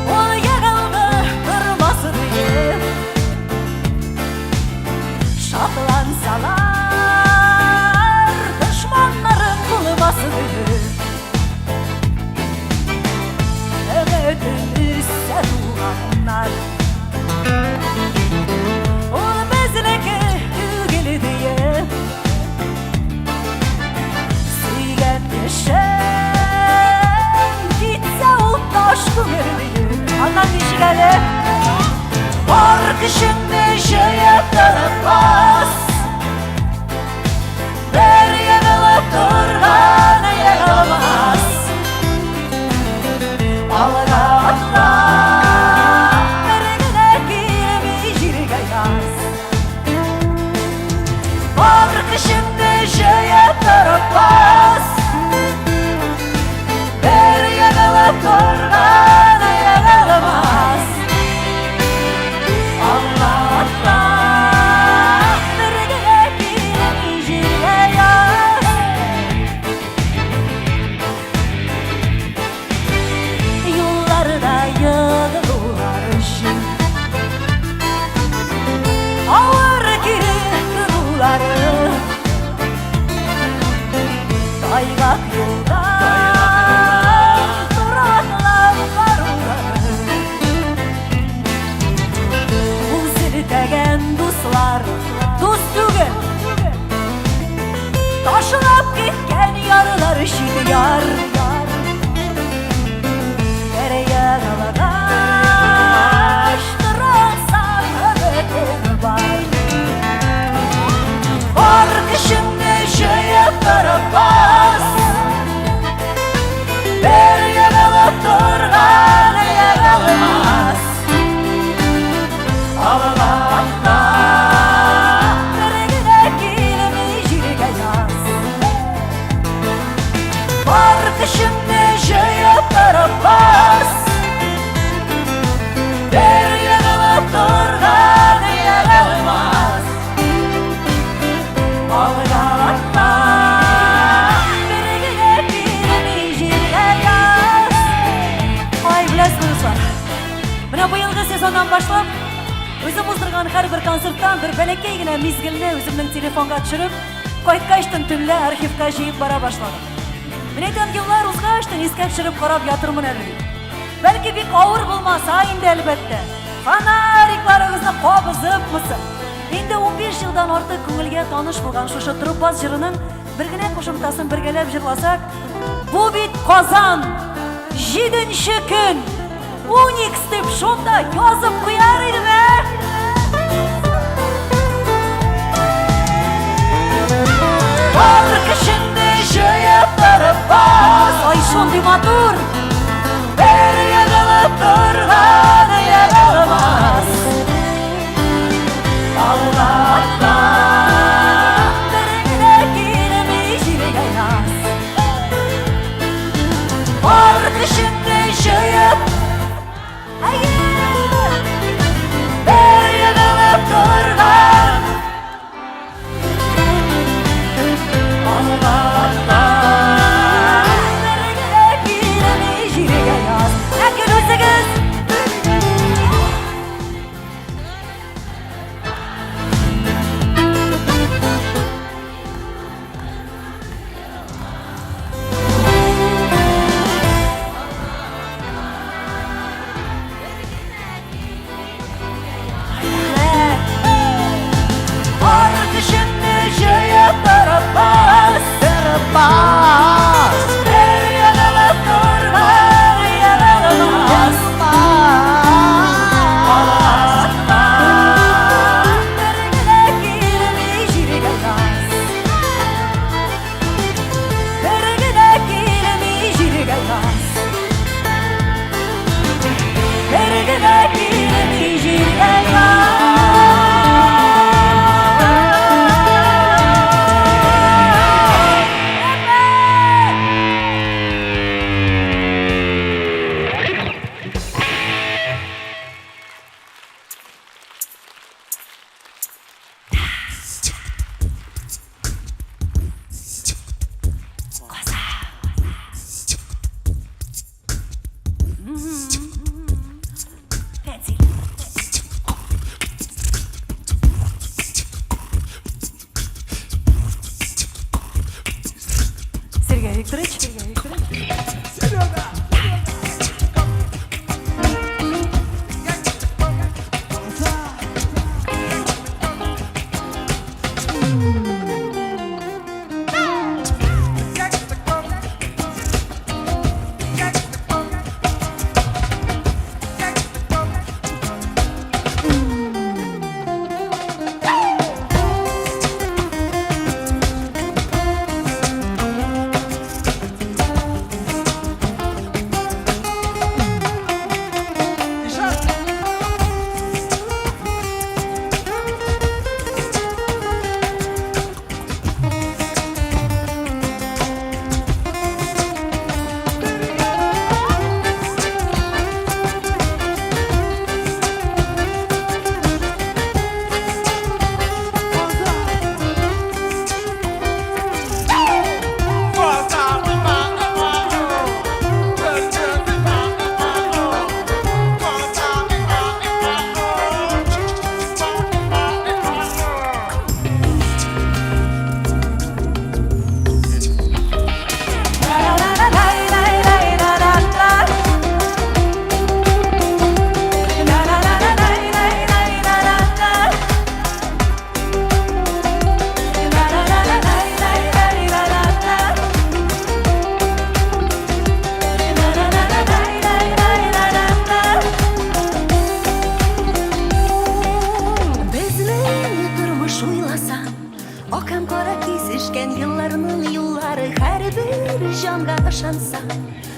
Ул егылды тормасын диеп. Шатлансалар, дошманнарым булмасын диеп. Өметен өзсә туганнар. Ул безнеке түгел диеп. Сөйгән кешем егылып торган егылмас. Алга атла, бер генә килми җиргә яз. Юлларда егылулар өчен Авыр кире торулары Тайгак юлда тураклап барулары Ул селтәгән дуслар дус түгел Ташлап киткән ярлар чит яр Бер егылгач торасың өметем бар Бар көчеңне җыеп торып бас Бер егылып торган егылмас Алга атла, бер генә килми җиргә яз. Бар көчеңне җыеп торып бас. Бер егылып торган егылмас. Алга атла, бер генә килми җиргә яз. Ай, беләсезме, дуслар? Менә быелгы сезоннан башлап, үзем уздырган һәрбер концерттан бер бәләкәй генә мизгелне үземнең телефонга төшереп, кайткачтын төнлә архивка җыеп бара башладым. Менә әйтәм, еллар узгачтын искә төшереп карап ятырмын әле дип. Бәлки бик авыр булмаса инде, әлбәттә. Фонарикларыгызны кабызыпмысың? Инде 15 елдан артык күңелгә таныш булган шушы Торып бас җырының бер генә кушымтасын бергәләп җырласак, бу бит Казан! Җиденче көн! Уникс дип шунда язып куяр идем, ә? Бар көчеңне җыеп торып бас. Ай, шундый матур! Бер егылып торган егылмас. Алга атла, бер генә килми җиргә яз. Бар көчеңне җыеп, әйе, бер егылып торган. Алга атла, бер генә килми җиргә яз. Ә көлүсегез!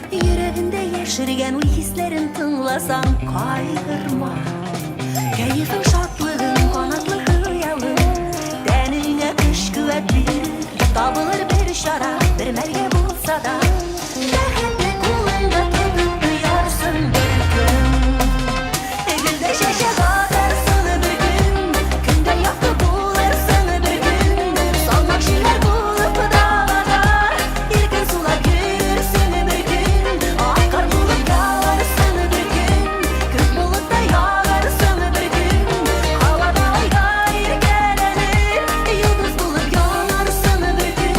Йөрәгендә яшергән уй-хисләрен тыңласаң, кайгырма. Кәефең, шатлыгың, канатлы хыялың тәнеңә көч-куәт бирер. Табылыр бер чара, бер мәлгә булса да. Бәхетне кулыңда тотып тоярсың бер көн. Гөлдә чәчәк атарсың бер көн, көндә якты булырсың бер көн. Салмак җилләр булып далада, иркен сулап йөрерсең бер көн. Ак кар булып яварсың бер көн, күк болытта ягарсың бер көн. Һавада айга иркәләнеп, йолдыз булып янарсың бер көн.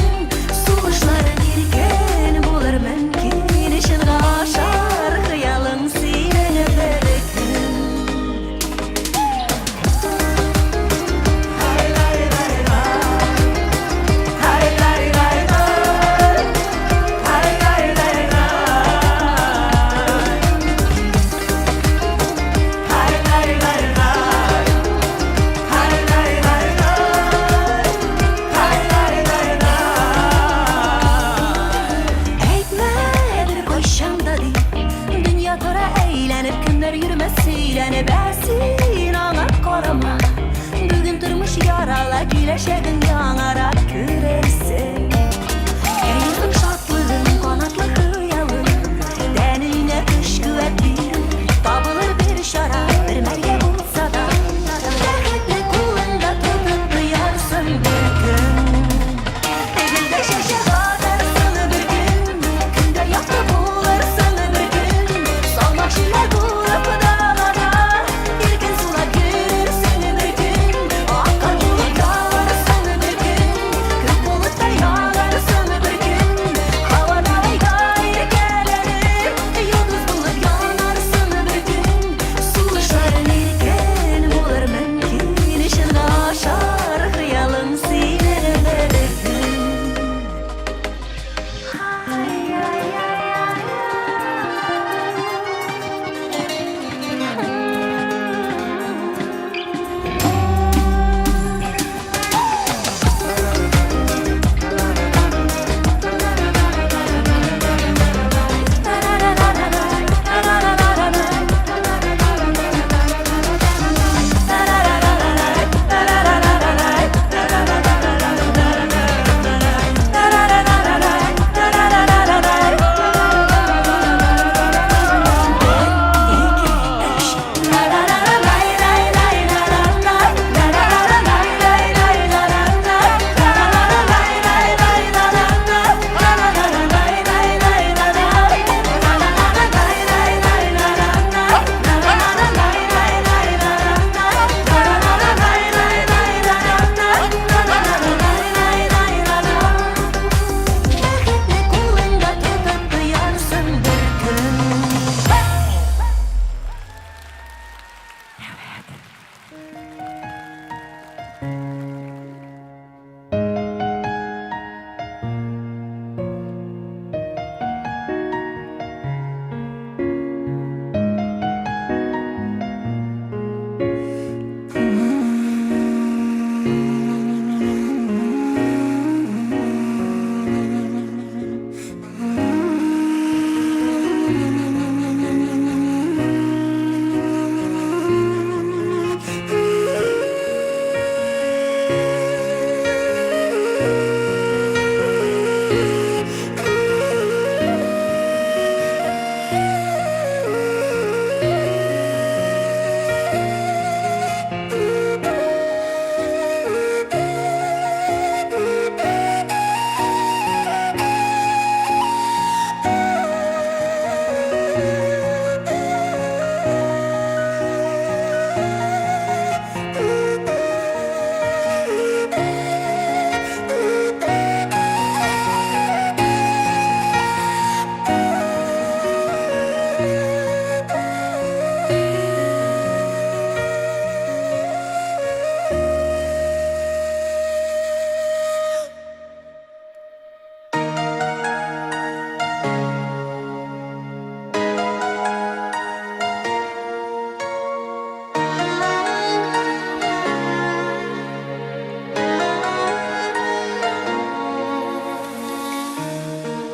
Сулышларың иркен булыр мөмкин, чынга ашар хыялың синең бер көн. Әйтмә бер кайчан да дип, дөнья тора әйләнеп, кемнәр йөрмәс сөйләнеп, ә син аңа карама. Бүген тормыш ярала, киләчәгең яңара күрерсең. Кәефең, шатлыгың, канатлы хыялың тәнеңә көч-куәт бирер. Табылыр бер чара, бер мәлгә булса да. Бәхетне кулыңда тотып тоярсың бер көн. Гөлдә чәчәк атарсың бер көн, көндә якты булырсың бер көн. Салмак җилләр булып далада, иркен сулап йөрерсең бер көн. Ак кар булып яварсың бер көн, күк болытта янарсың бер көн. Һавада айга иркәләнеп, йолдыз булып янарсың бер көн. Сулышларың иркен булыр мөмкин, чынга ашар хыялың синең бер көн. Бәхетне кулыңда тотып тоярсың бер көн.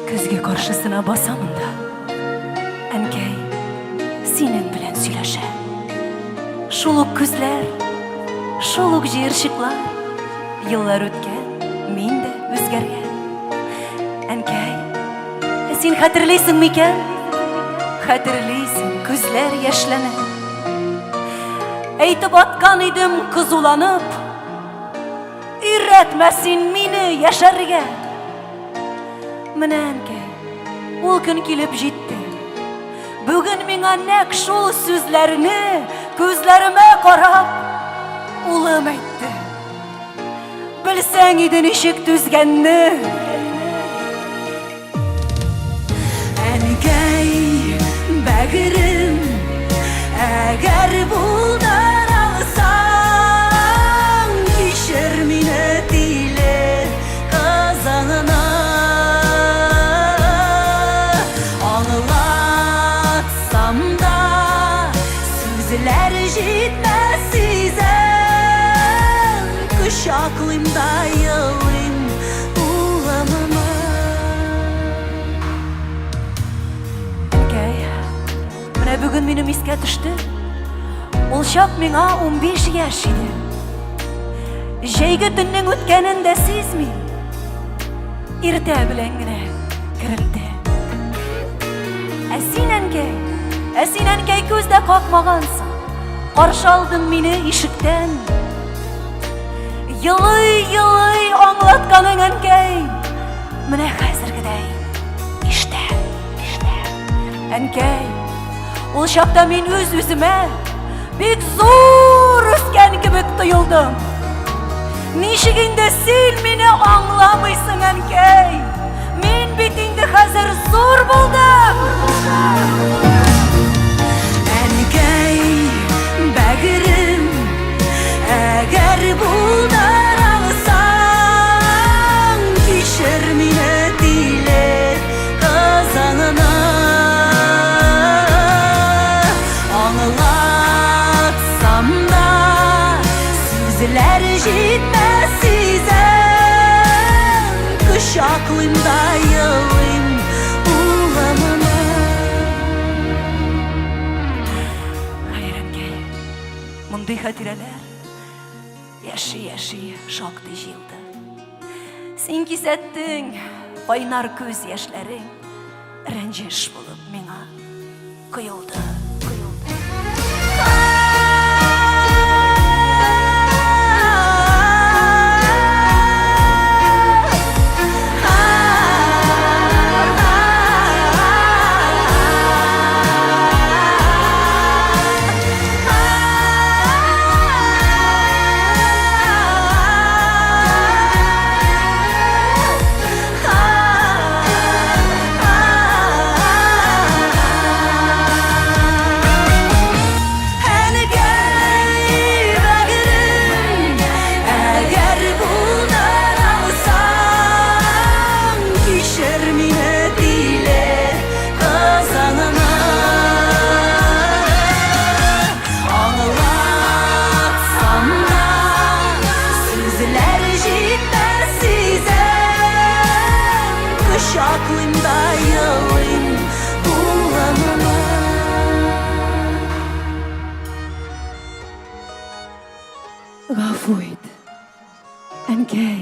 Көзге каршысына басамын да. Шул ук күзләр, шул ук җыерчыклар. Еллар үткән, мин дә үзгәргән. Әнкәй, ә син хәтерлисең микән? Хәтерлисең, күзләр яшьләнә. Әйтеп аткан идем кызуланып, Өйрәтмә син мине яшәргә. Менә, әнкәй, ул көн килеп җитте. Бүген миңа нәкъ шул сүзләрне күзләремә карап, улым әйтте. Белсәң иде ничек түзгәнне. Әнкәй, бәгырем, әгәр булдыра алсаң, кичер мине тиле кызыңны. Аңлатсам да, сүзләр җитмәс сизәм, кочаклыйм да елыйм улымны. Әнкәй, менә бүген минем искә төште. Ул чак миңа 15 яшь иде. Җәйге төннең үткәнен дә сизми. Иртә белән генә керелде. Ә син, әнкәй, ә син, әнкәй, күз дә какмагансың. Каршы алдың мине ишектән. Елый-елый аңлатканың, әнкәй, менә хәзергедәй иштә, иштә. Әнкәй, ул чакта мин үз-үземә бик зур үскән кебек тоелдым. Ничек инде син мине аңламыйсың, әнкәй? Мин бит инде хәзер зур булдым. Әнкәй, бәгырем, әгәр булдыра алсаң, кичер мине тиле кызыңны. Аңлатсам да, сүзләр җитмәс сизәм, кочаклыйм да елыйм улымны. Хәер, әнкәй, мондый хатирәләр яши-яши шактый җыелды. Син кисәттең, кайнар күз яшьләрең рәнҗеш булып миңа коелды, коелды. Әнкәй, бәгырем, әгәр булдыра алсаң, кичер мине тиле кызыңны. Аңлатсам да, сүзләр җитмәс сизәм, кочаклыйм да елыйм улымны. Гафу ит, әнкәй.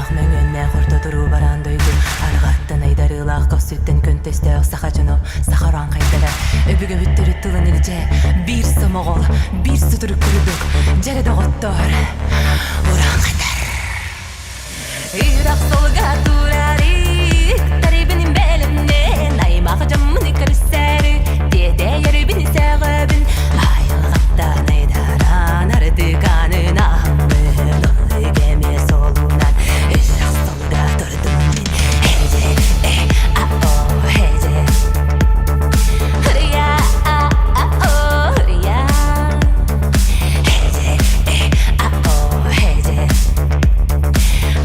Мөҥнөөх мөҥүөннээх орто туруу бараан дойду арҕааттан айдарыылаах көхсүттэн көнтөстөөх саха дьоно саха урааҥхайдара өбүгэбит төрүт тылын илдьэ биир сомоҕол биир сутурук курдук дьэрэ доҕоттоор урааҥхайдар Үрэх суолга турары тарибин бэлэмнэн аймах дьоммун көрсөрү тиэтэйэрбин сөҕөбүн айылҕаттан айдаран ардыганын аһыммын ыллык эмиэ суолунан үрэх суолга турдум мин эдьэ э а о эдьэ хырыйа а а о хырыйа эдьэ э а о эдьэ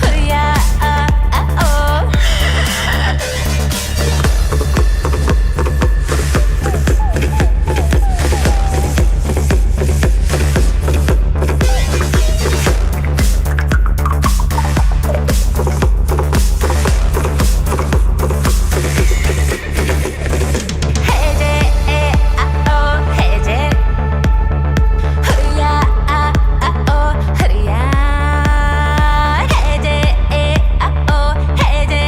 хырыйа а а о. Эдьэ э а о эдьэ хырыйа а а о хырыйа эдьэ э а о эдьэ.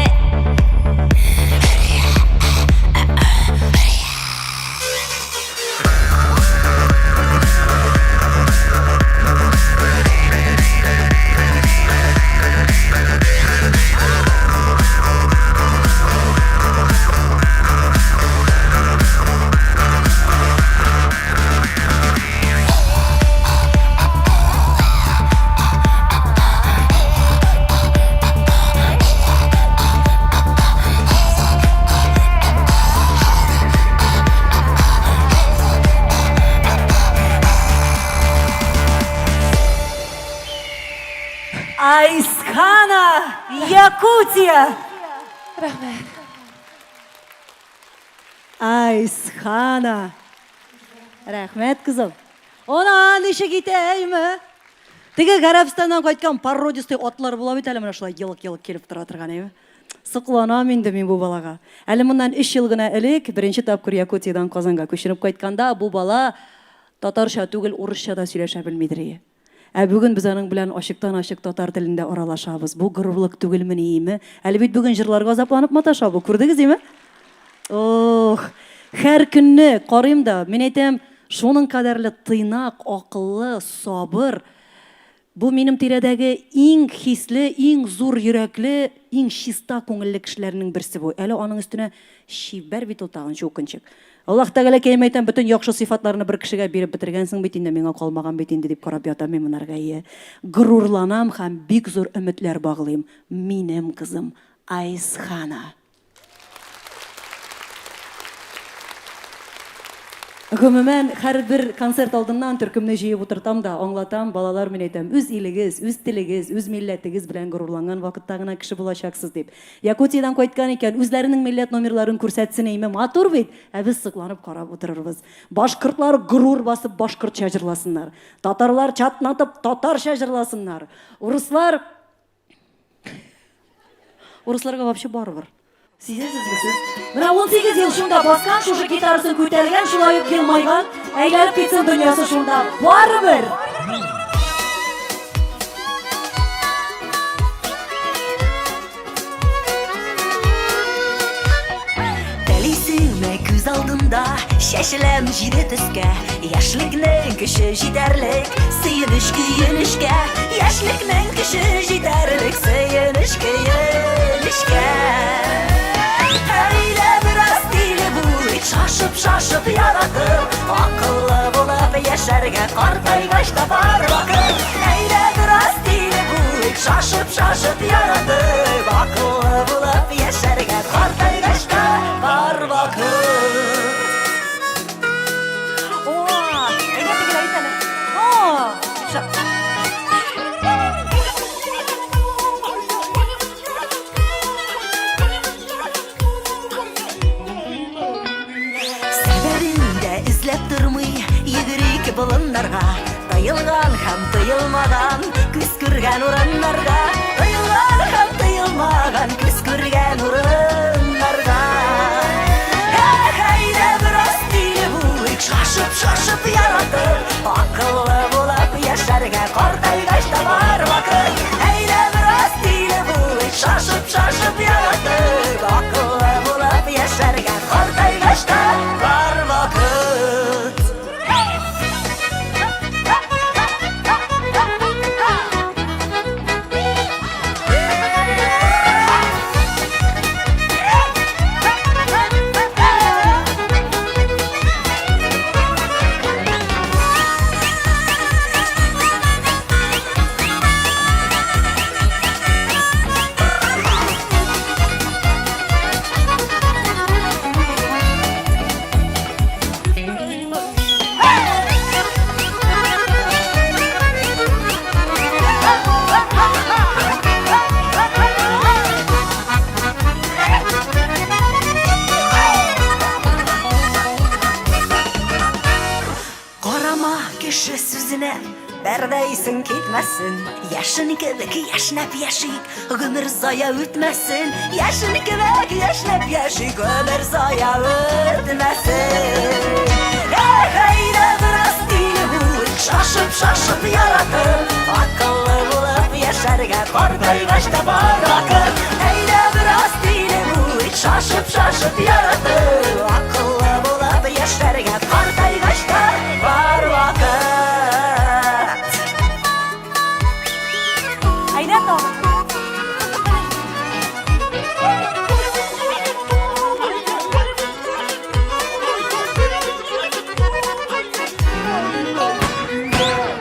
Айсхана, Якутия! Рәхмәт. Айсхана. Рәхмәт, кызым. Она ничек итә, әйме? Теге Гарәбстаннан кайткан породистый атлар була бит әле менә шулай елык-елык килеп тора торган, әйме? Сокланам инде мин бу балага. Әле моннан өч ел гына элек беренче тапкыр Якутиядән Казанга күченеп кайтканда бу бала татарча түгел, урысча да сөйләшә белмидер ие. Ә бүген без аның белән ачыктан-ачык татар телендә аралашабыз. Бу горурлык түгелмени, име? Әле бит бүген җырларга азапланып маташа бу, күрдегез име? Ох, һәр көнне карыйм да, мин әйтәм, шуның кадәрле тыйнак, акыллы, сабыр. Бу минем тирәдәге иң хисле, иң зур йөрәкле, иң чиста күңелле кешеләрнең берсе бу. Әле аның өстенә чибәр бит ул тагын, чукынчык. Аллаһ Тәгаләкәем әйтәм, бөтен яхшы сыйфатларны бер кешегә биреп бетергәнсең бит инде, миңа калмаган бит инде дип карап ятам мин монарга, ие. Горурланам һәм бик зур өметләр баглыйм. Минем кызым Айсхана. Гомумән, һәрбер концерт алдыннан төркемне җыеп утыртам да, аңлатам, балалар, мин әйтәм, үз илегез, үз телегез, үз милләтегез белән горурланган вакытта гына кеше булачаксыз дип. Якутиядән кайткан икән, үзләренең милләт номерларын күрсәтсен әйме, матур бит! Ә без сокланып карап утырырбыз. Башкортлар горур басып башкортча җырласыннар. Татарлар чатнатып татарча җырласыннар. Урыслар Урысларга вообще барыбер. Сизәсезме сез? Менә 18 ел шунда баскан, шушы гитарасын күтәргән, шулай ук елмайган, әйләнеп китсен дөньясы шунда. Барыбер! Тәлисеңме күз алдында Чәчеләм җиде төскә Яшьлекнең көче җитәрлек Сөенеч көенечкә Яшьлекнең көче җитәрлек Сөенеч көенечкә Әйдә бераз тиле булыйк Шашып-шашып яратып Акыллы булып яшәргә Картайгач та бар вакыт Әйдә бераз тиле булыйк Шашып-шашып яратып Акыллы булып яшәргә Картайгач та бар вакыт. О, әйдә тегеләй әйт әле. О, шәп. Сәбәбен дә эзләп тормый, йөгерик болыннарга, тыелган һәм тыелмаган, күз күргән урыннарга, тыелган һәм тыелмаган, күз күргән урыннарга. Эх, әйдә бераз тиле булыйк, шашып-шашып яратып, акыллы булып яшәргә картайгач та бар вакыт. Әйдә бераз тиле булыйк. үтмәсен. Яшен кебек яшьнәп яшик, гомер зая үтмәсен. Яшен кебек яшьнәп яшик, гомер зая үтмәсен. Эх, әйдә бераз тиле булыйк, шашып-шашып яратып, акыллы булып яшәргә картайгач та бар вакыт. Әйдә бераз тиле булыйк, шашып-шашып яратып, акыллы булып яшәргә картайгач та бар вакыт. Әйдә тагын.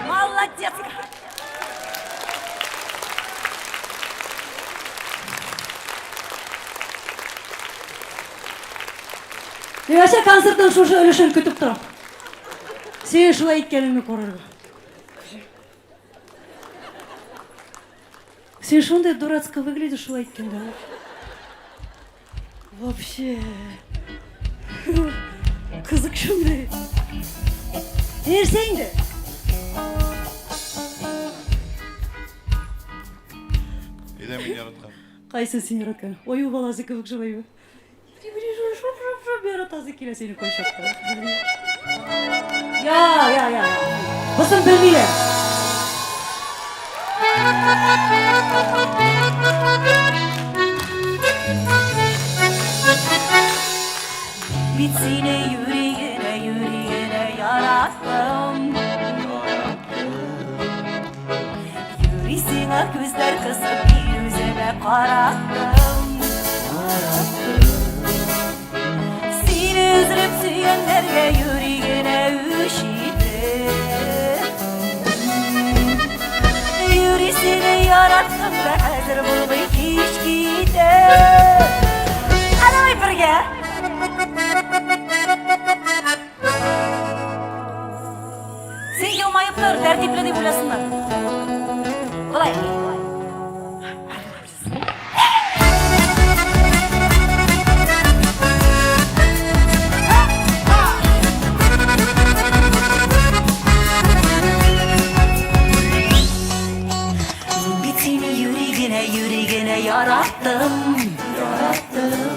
Молодец! Мин вообще концертның шушы өлешен көтеп торам. Син шулай иткәнеңне күрергә. Син шундый дурацко выглядишь шулай иткәндә. Вообще. Кызык шундый. Нәрсә инде? Әйдә мин яраткан. Кайсы син яраткан? Аю баласы кебек шулаймы? Яратасы килә сине кайчакта. Я, я, я. Бусын белмиләр. Бит сине юри генә, юри генә яраттым. Юри сиңа күзләр кысып, мин үземә караттым. Сине өзелеп сөйгәннәргә юри генә үч итеп. Юри сине яраттым да хәзер булмый һич китеп. А давай бергә. Син елмаеп тор, тәртипле дип уйласыннар. Болай. Мин бит сине юри генә, юри генә яраттым. Яраттым.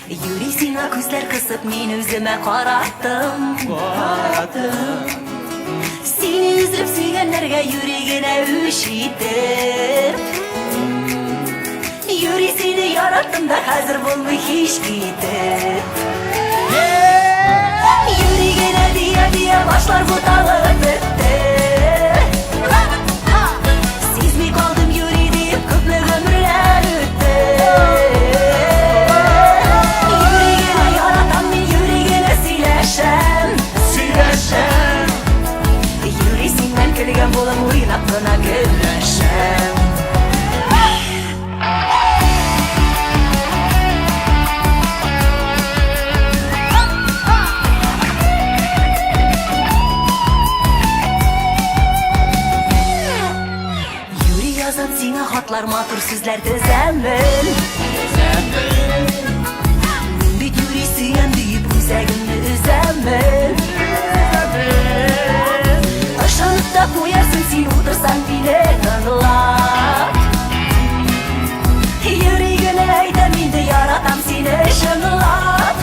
Юри сиңа күзләр кысып, мин үземә караттым. Караттым. Сине өзелеп сөйгәннәргә юри генә үч итеп. Юри сине яраттым да хәзер булмый һич китеп. Юри генә дия-дия башлар буталып бетте. Сизми калдым юри дип күпме гомерләр үтте. Юри генә яратам мин, юри генә сөйләшәм. Сөйләшәм. Юри синнән көлгән булып уйнап кына көнләшәм. Юри язам сиңа хатлар, матур сүзләр тезәмен. Мин бит юри сөям диеп үзәгемне өзәмен. Ышанып та куярсың син утырсаң мине тыңлап. Юри генә әйтәм инде яратам сине чынлап.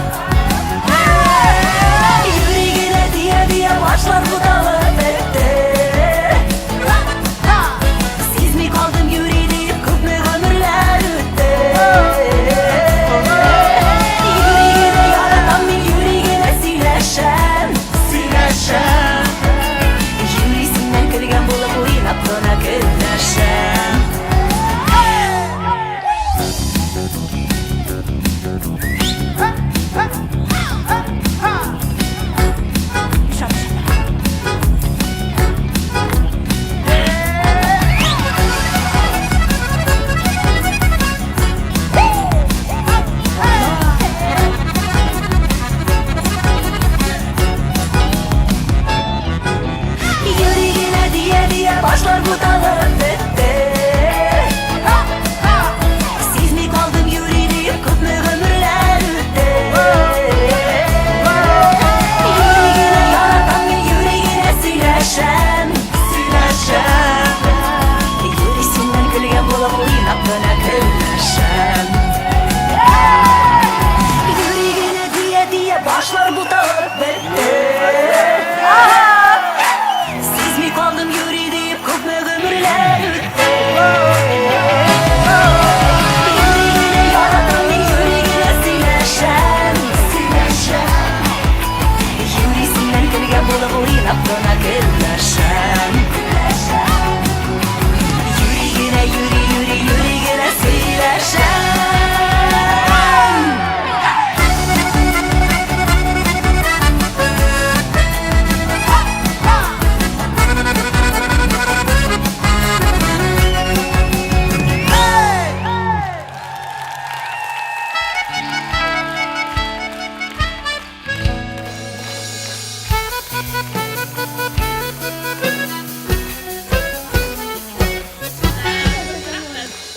Юри генә дия-дия башлар буталып бетте. Сизми калдым юри дип күпме гомерләр үтте. Юри генә яратам мин, юри генә сөйләшәм. Сөйләшәм. Юри синнән көлгән булып уйнап кына көнләшәм.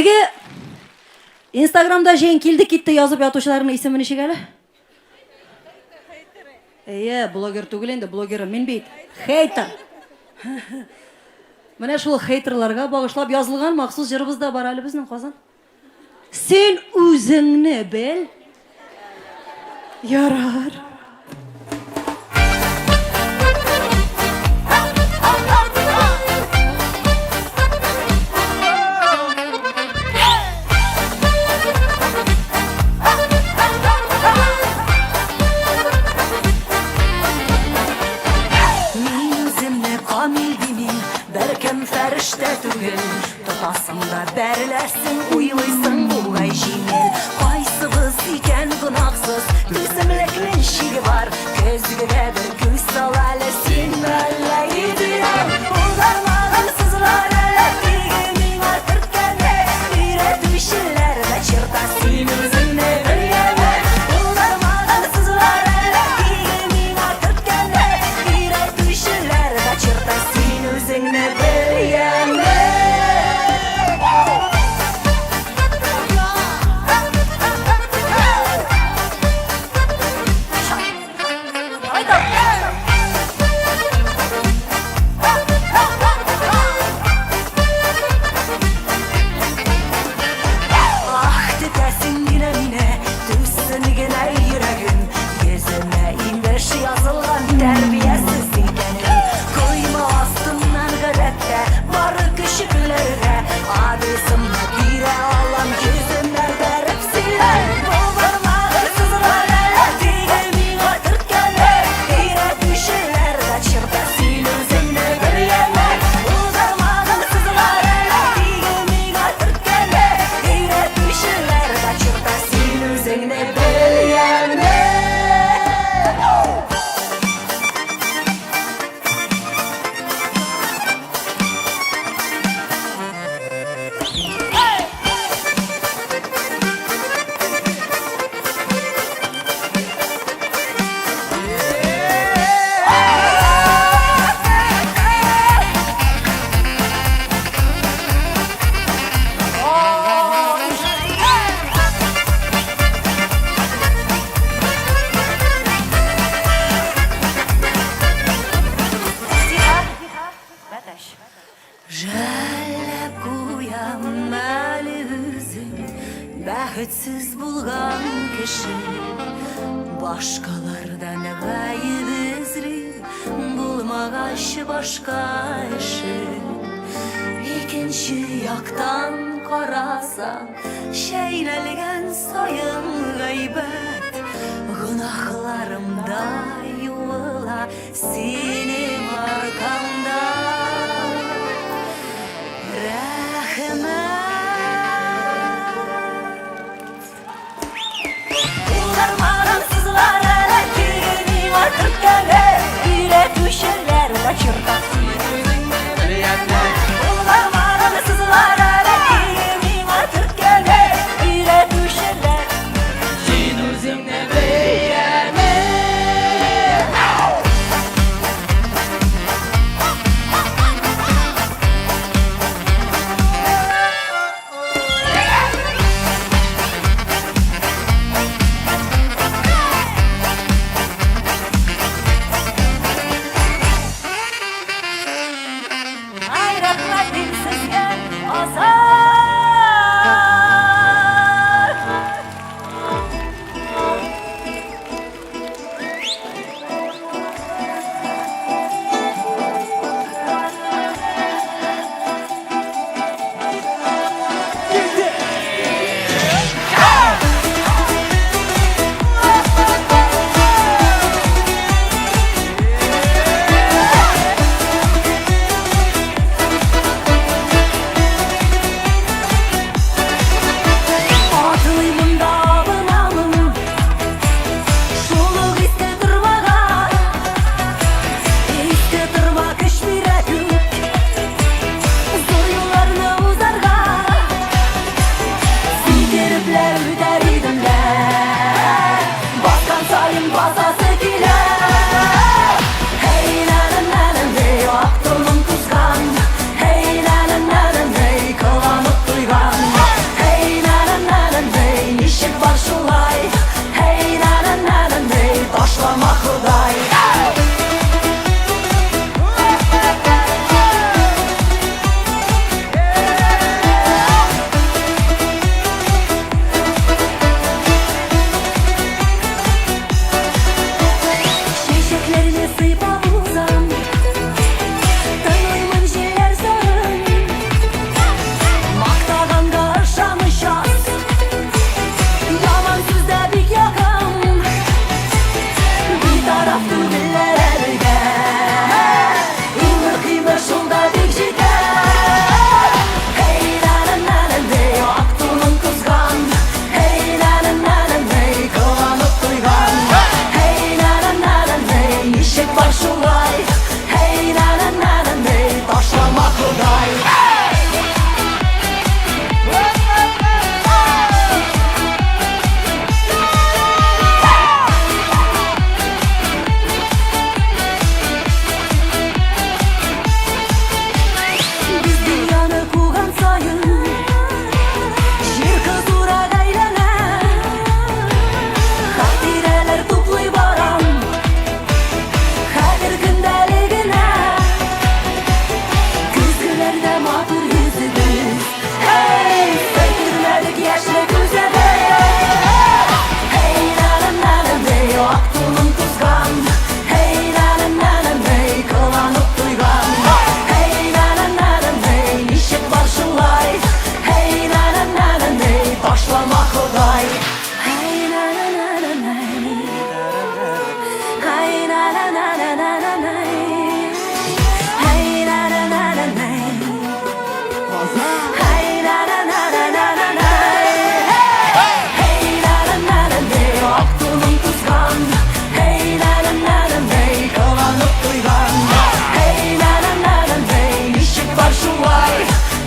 Теге Инстаграмда җыен килде китте язып ятучыларның исеме ничек әле? Әйе, блогер түгел инде, блогеры мин бит. Хейтер. Менә шул хейтерларга багышлап язылган махсус җырыбыз да бар әле безнең Казан. Син үзеңне бел. Ярар. Мин үземне камил димим, беркем фәрештә түгел. Тотасың да бәреләсең, уйлыйсың бугай җиңел. Кайсыбыз икән гөнаһсыз, түземлекнең чиге бар. Көзгегә бер күз сал әле, син әллә идеал. Удармаган сызлар әле, теге миңа төрткәне. Өйрәтүчеләр дә черта, син үзеңне белгәне. Удармаган сызлар әле, теге миңа төрткәне. Өйрәтүчеләр дә черта, син үзеңне белгәне. Ах, тетәсең генә мине, түзсен генә йөрәгем. Йөземә имеш язылган тәрбиясез икәнем. Койма астыннан гадәттә бары көчекләргә адресымны бирә алам, йөземә бәреп сөйләр. Булдырмагыр сызлар әле, тиге миңа төрткәне. Өйрәтүчеләр дә чырта, син үзеңне белгәнне. Булдырмагыр сызлар әле, тиге миңа төрткәне. Өйрәтүчеләр дә чырта, син үзеңне белгәнне. Жәлләп куям әле үзем, бәхетсез булган кеше. Башкалардан гаеп эзли, булмагач башка эше. Икенче яктан карасаң, чәйнәлгән саен гайбәт, гөнаһларым да юыла синең аркаңда. Рәхмәт. Булдырмагансызлар әле, теге миңа төрткәне, өйрәтүчеләр дә чырта. Булдырмагансызлар әле, теге миңа төрткәне, өйрәтүчеләр. Син үзеңне белгәнне. шулай? Һей, на-на-на-на-ней, ташлама, Ходай! Без дөньяны куган саен, Җир кызурак әйләнә. Хатирәләр туплый барам, Хәтер көндәлегенә. Көзгеләрдә матур йөзебез, Һей, сүндермәдек яшьлек үзебез. Һей, на-на-на-на-ней, ак туным тузган. Һей, на-на-на-на-ней, кыланып туйган. Һей, на-на-на-на-ней, ничек бар шулай? Һей, на-на-на-на-ней, ташлама, Ходай. Һей, на-на-на-на-ней. Һей, на-на-на-на-на-ней. Һей, на-на-на-на-ней. Һей, на-на-на-на-на-ней. Һей, на-на-на-на-ней, ак туным тузган. Һей, на-на-на-на-ней, кыланып туйган. Һей, на-на-на-на-ней, ничек бар шулай?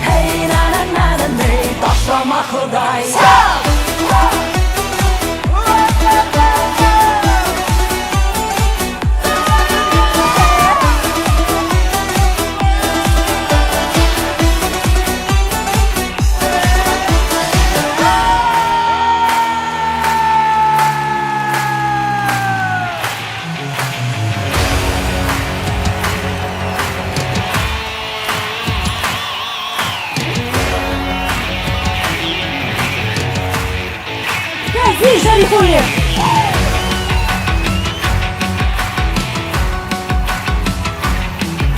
Һей, на-на-на-на-ней, ташлама, Ходай. Гази Шарифуллин!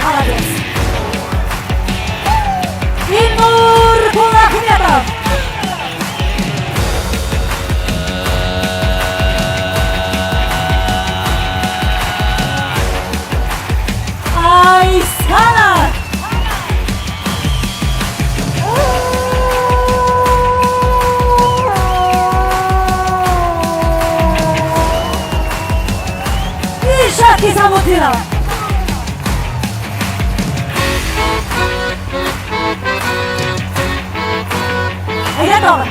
Молодец! Илнур Кулахметов! Айсана! Илшат Низамутдинов! Әйдә тагын!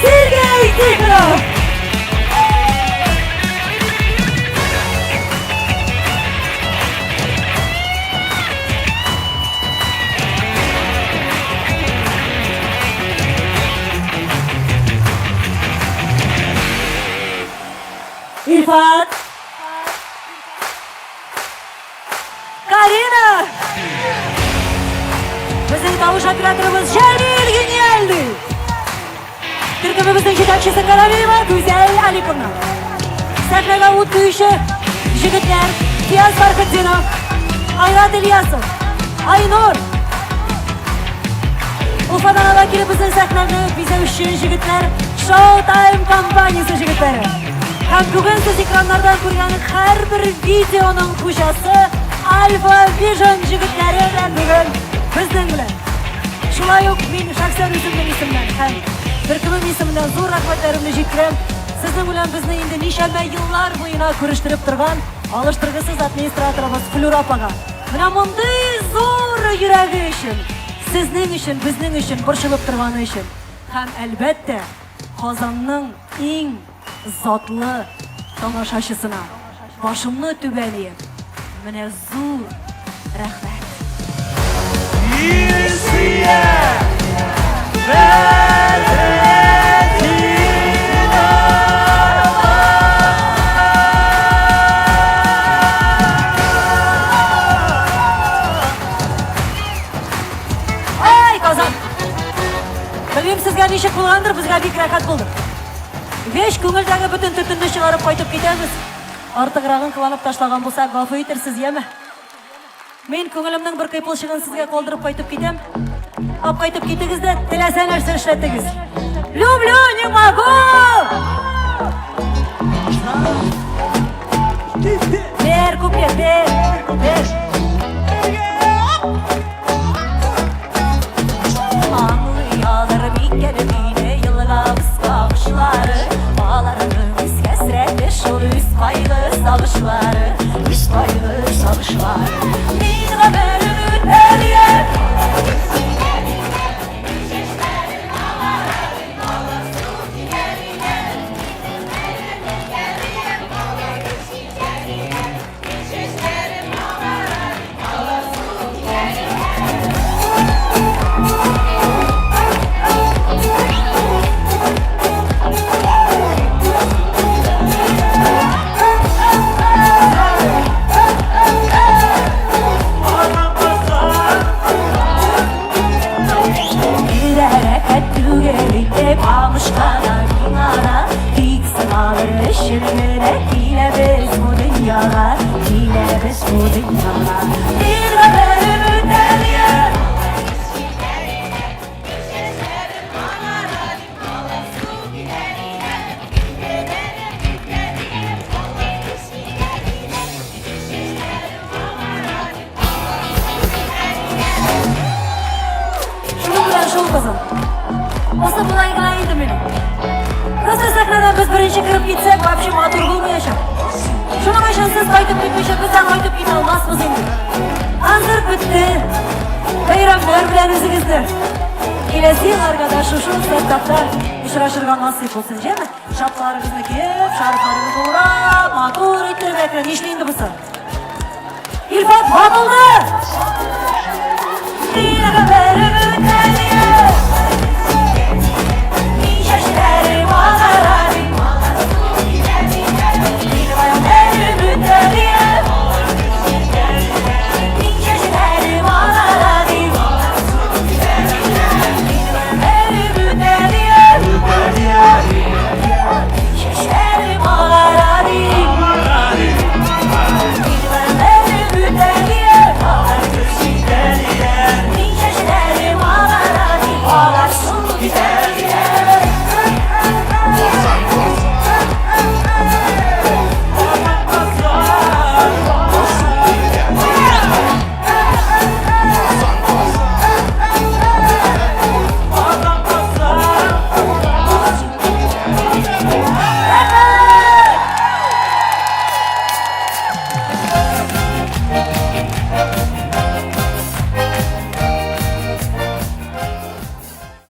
Сергей Тихонов! Илфат! Карина! Безнең тавыш операторыбыз Җәлил гениальный! Төркемебезнең җитәкчесе Каравиева Гүзәл Аликовна. Сәхнәгә ут куючы җегетләр Фияз Фархетдинов, Айрат Ильясов, Айнур. Уфадан ала килеп безнең сәхнәне бизәүче җегетләр Showtime компаниясе җегетләре. Һәм бүген сез экраннардан күргән һәрбер видеоның хуҗасы Alpha Vision җегетләре дә бүген безнең белән. Шулай ук мин шәхсән үземнең исемнән һәм төркемем исеменнән зур рәхмәтләремне җиткерәм. Сезнең белән безне инде ничәмә еллар буена күрештереп торган алыштыргысыз администраторыбыз Флюра апага. Менә мондый зур йөрәге өчен, сезнең өчен, безнең өчен борчылып торганы өчен һәм, әлбәттә, Казанның иң затлы тамашачысына башымны түбән иеп, менә зур рәхмәт. Илсөя Ай, Казан! Белмим, сезгә ничек булгандыр, безгә бик рәхәт булды. Веш күңелдәге бөтен төтенне чыгарып кайтып китәбез. Артыграгын кыланып ташлаган булсак, гафу итерсез, яме? Мин күңелемнең бер кыйпылчыгын сезгә калдырып кайтып китәм. Ап кайтып китегез дә, теләсә нәрсә эшләтегез. Люблю, не могу! Бер куплет, бер, бер. кайтып китсәк, вообще матур булмаячак. Шуның өчен сез кайтып китмичә, без дә кайтып китә алмасбыз инде. Концерт бетте. Бәйрәмнәр белән үзегезне. Киләсе елларга да шушы составта очрашырга насыйп булсын, җәме? Шапкаларыгызны киеп, шарфларыгызны урап, матур итеп, әкрен. Нишли инде бусы? Илфат ватылды!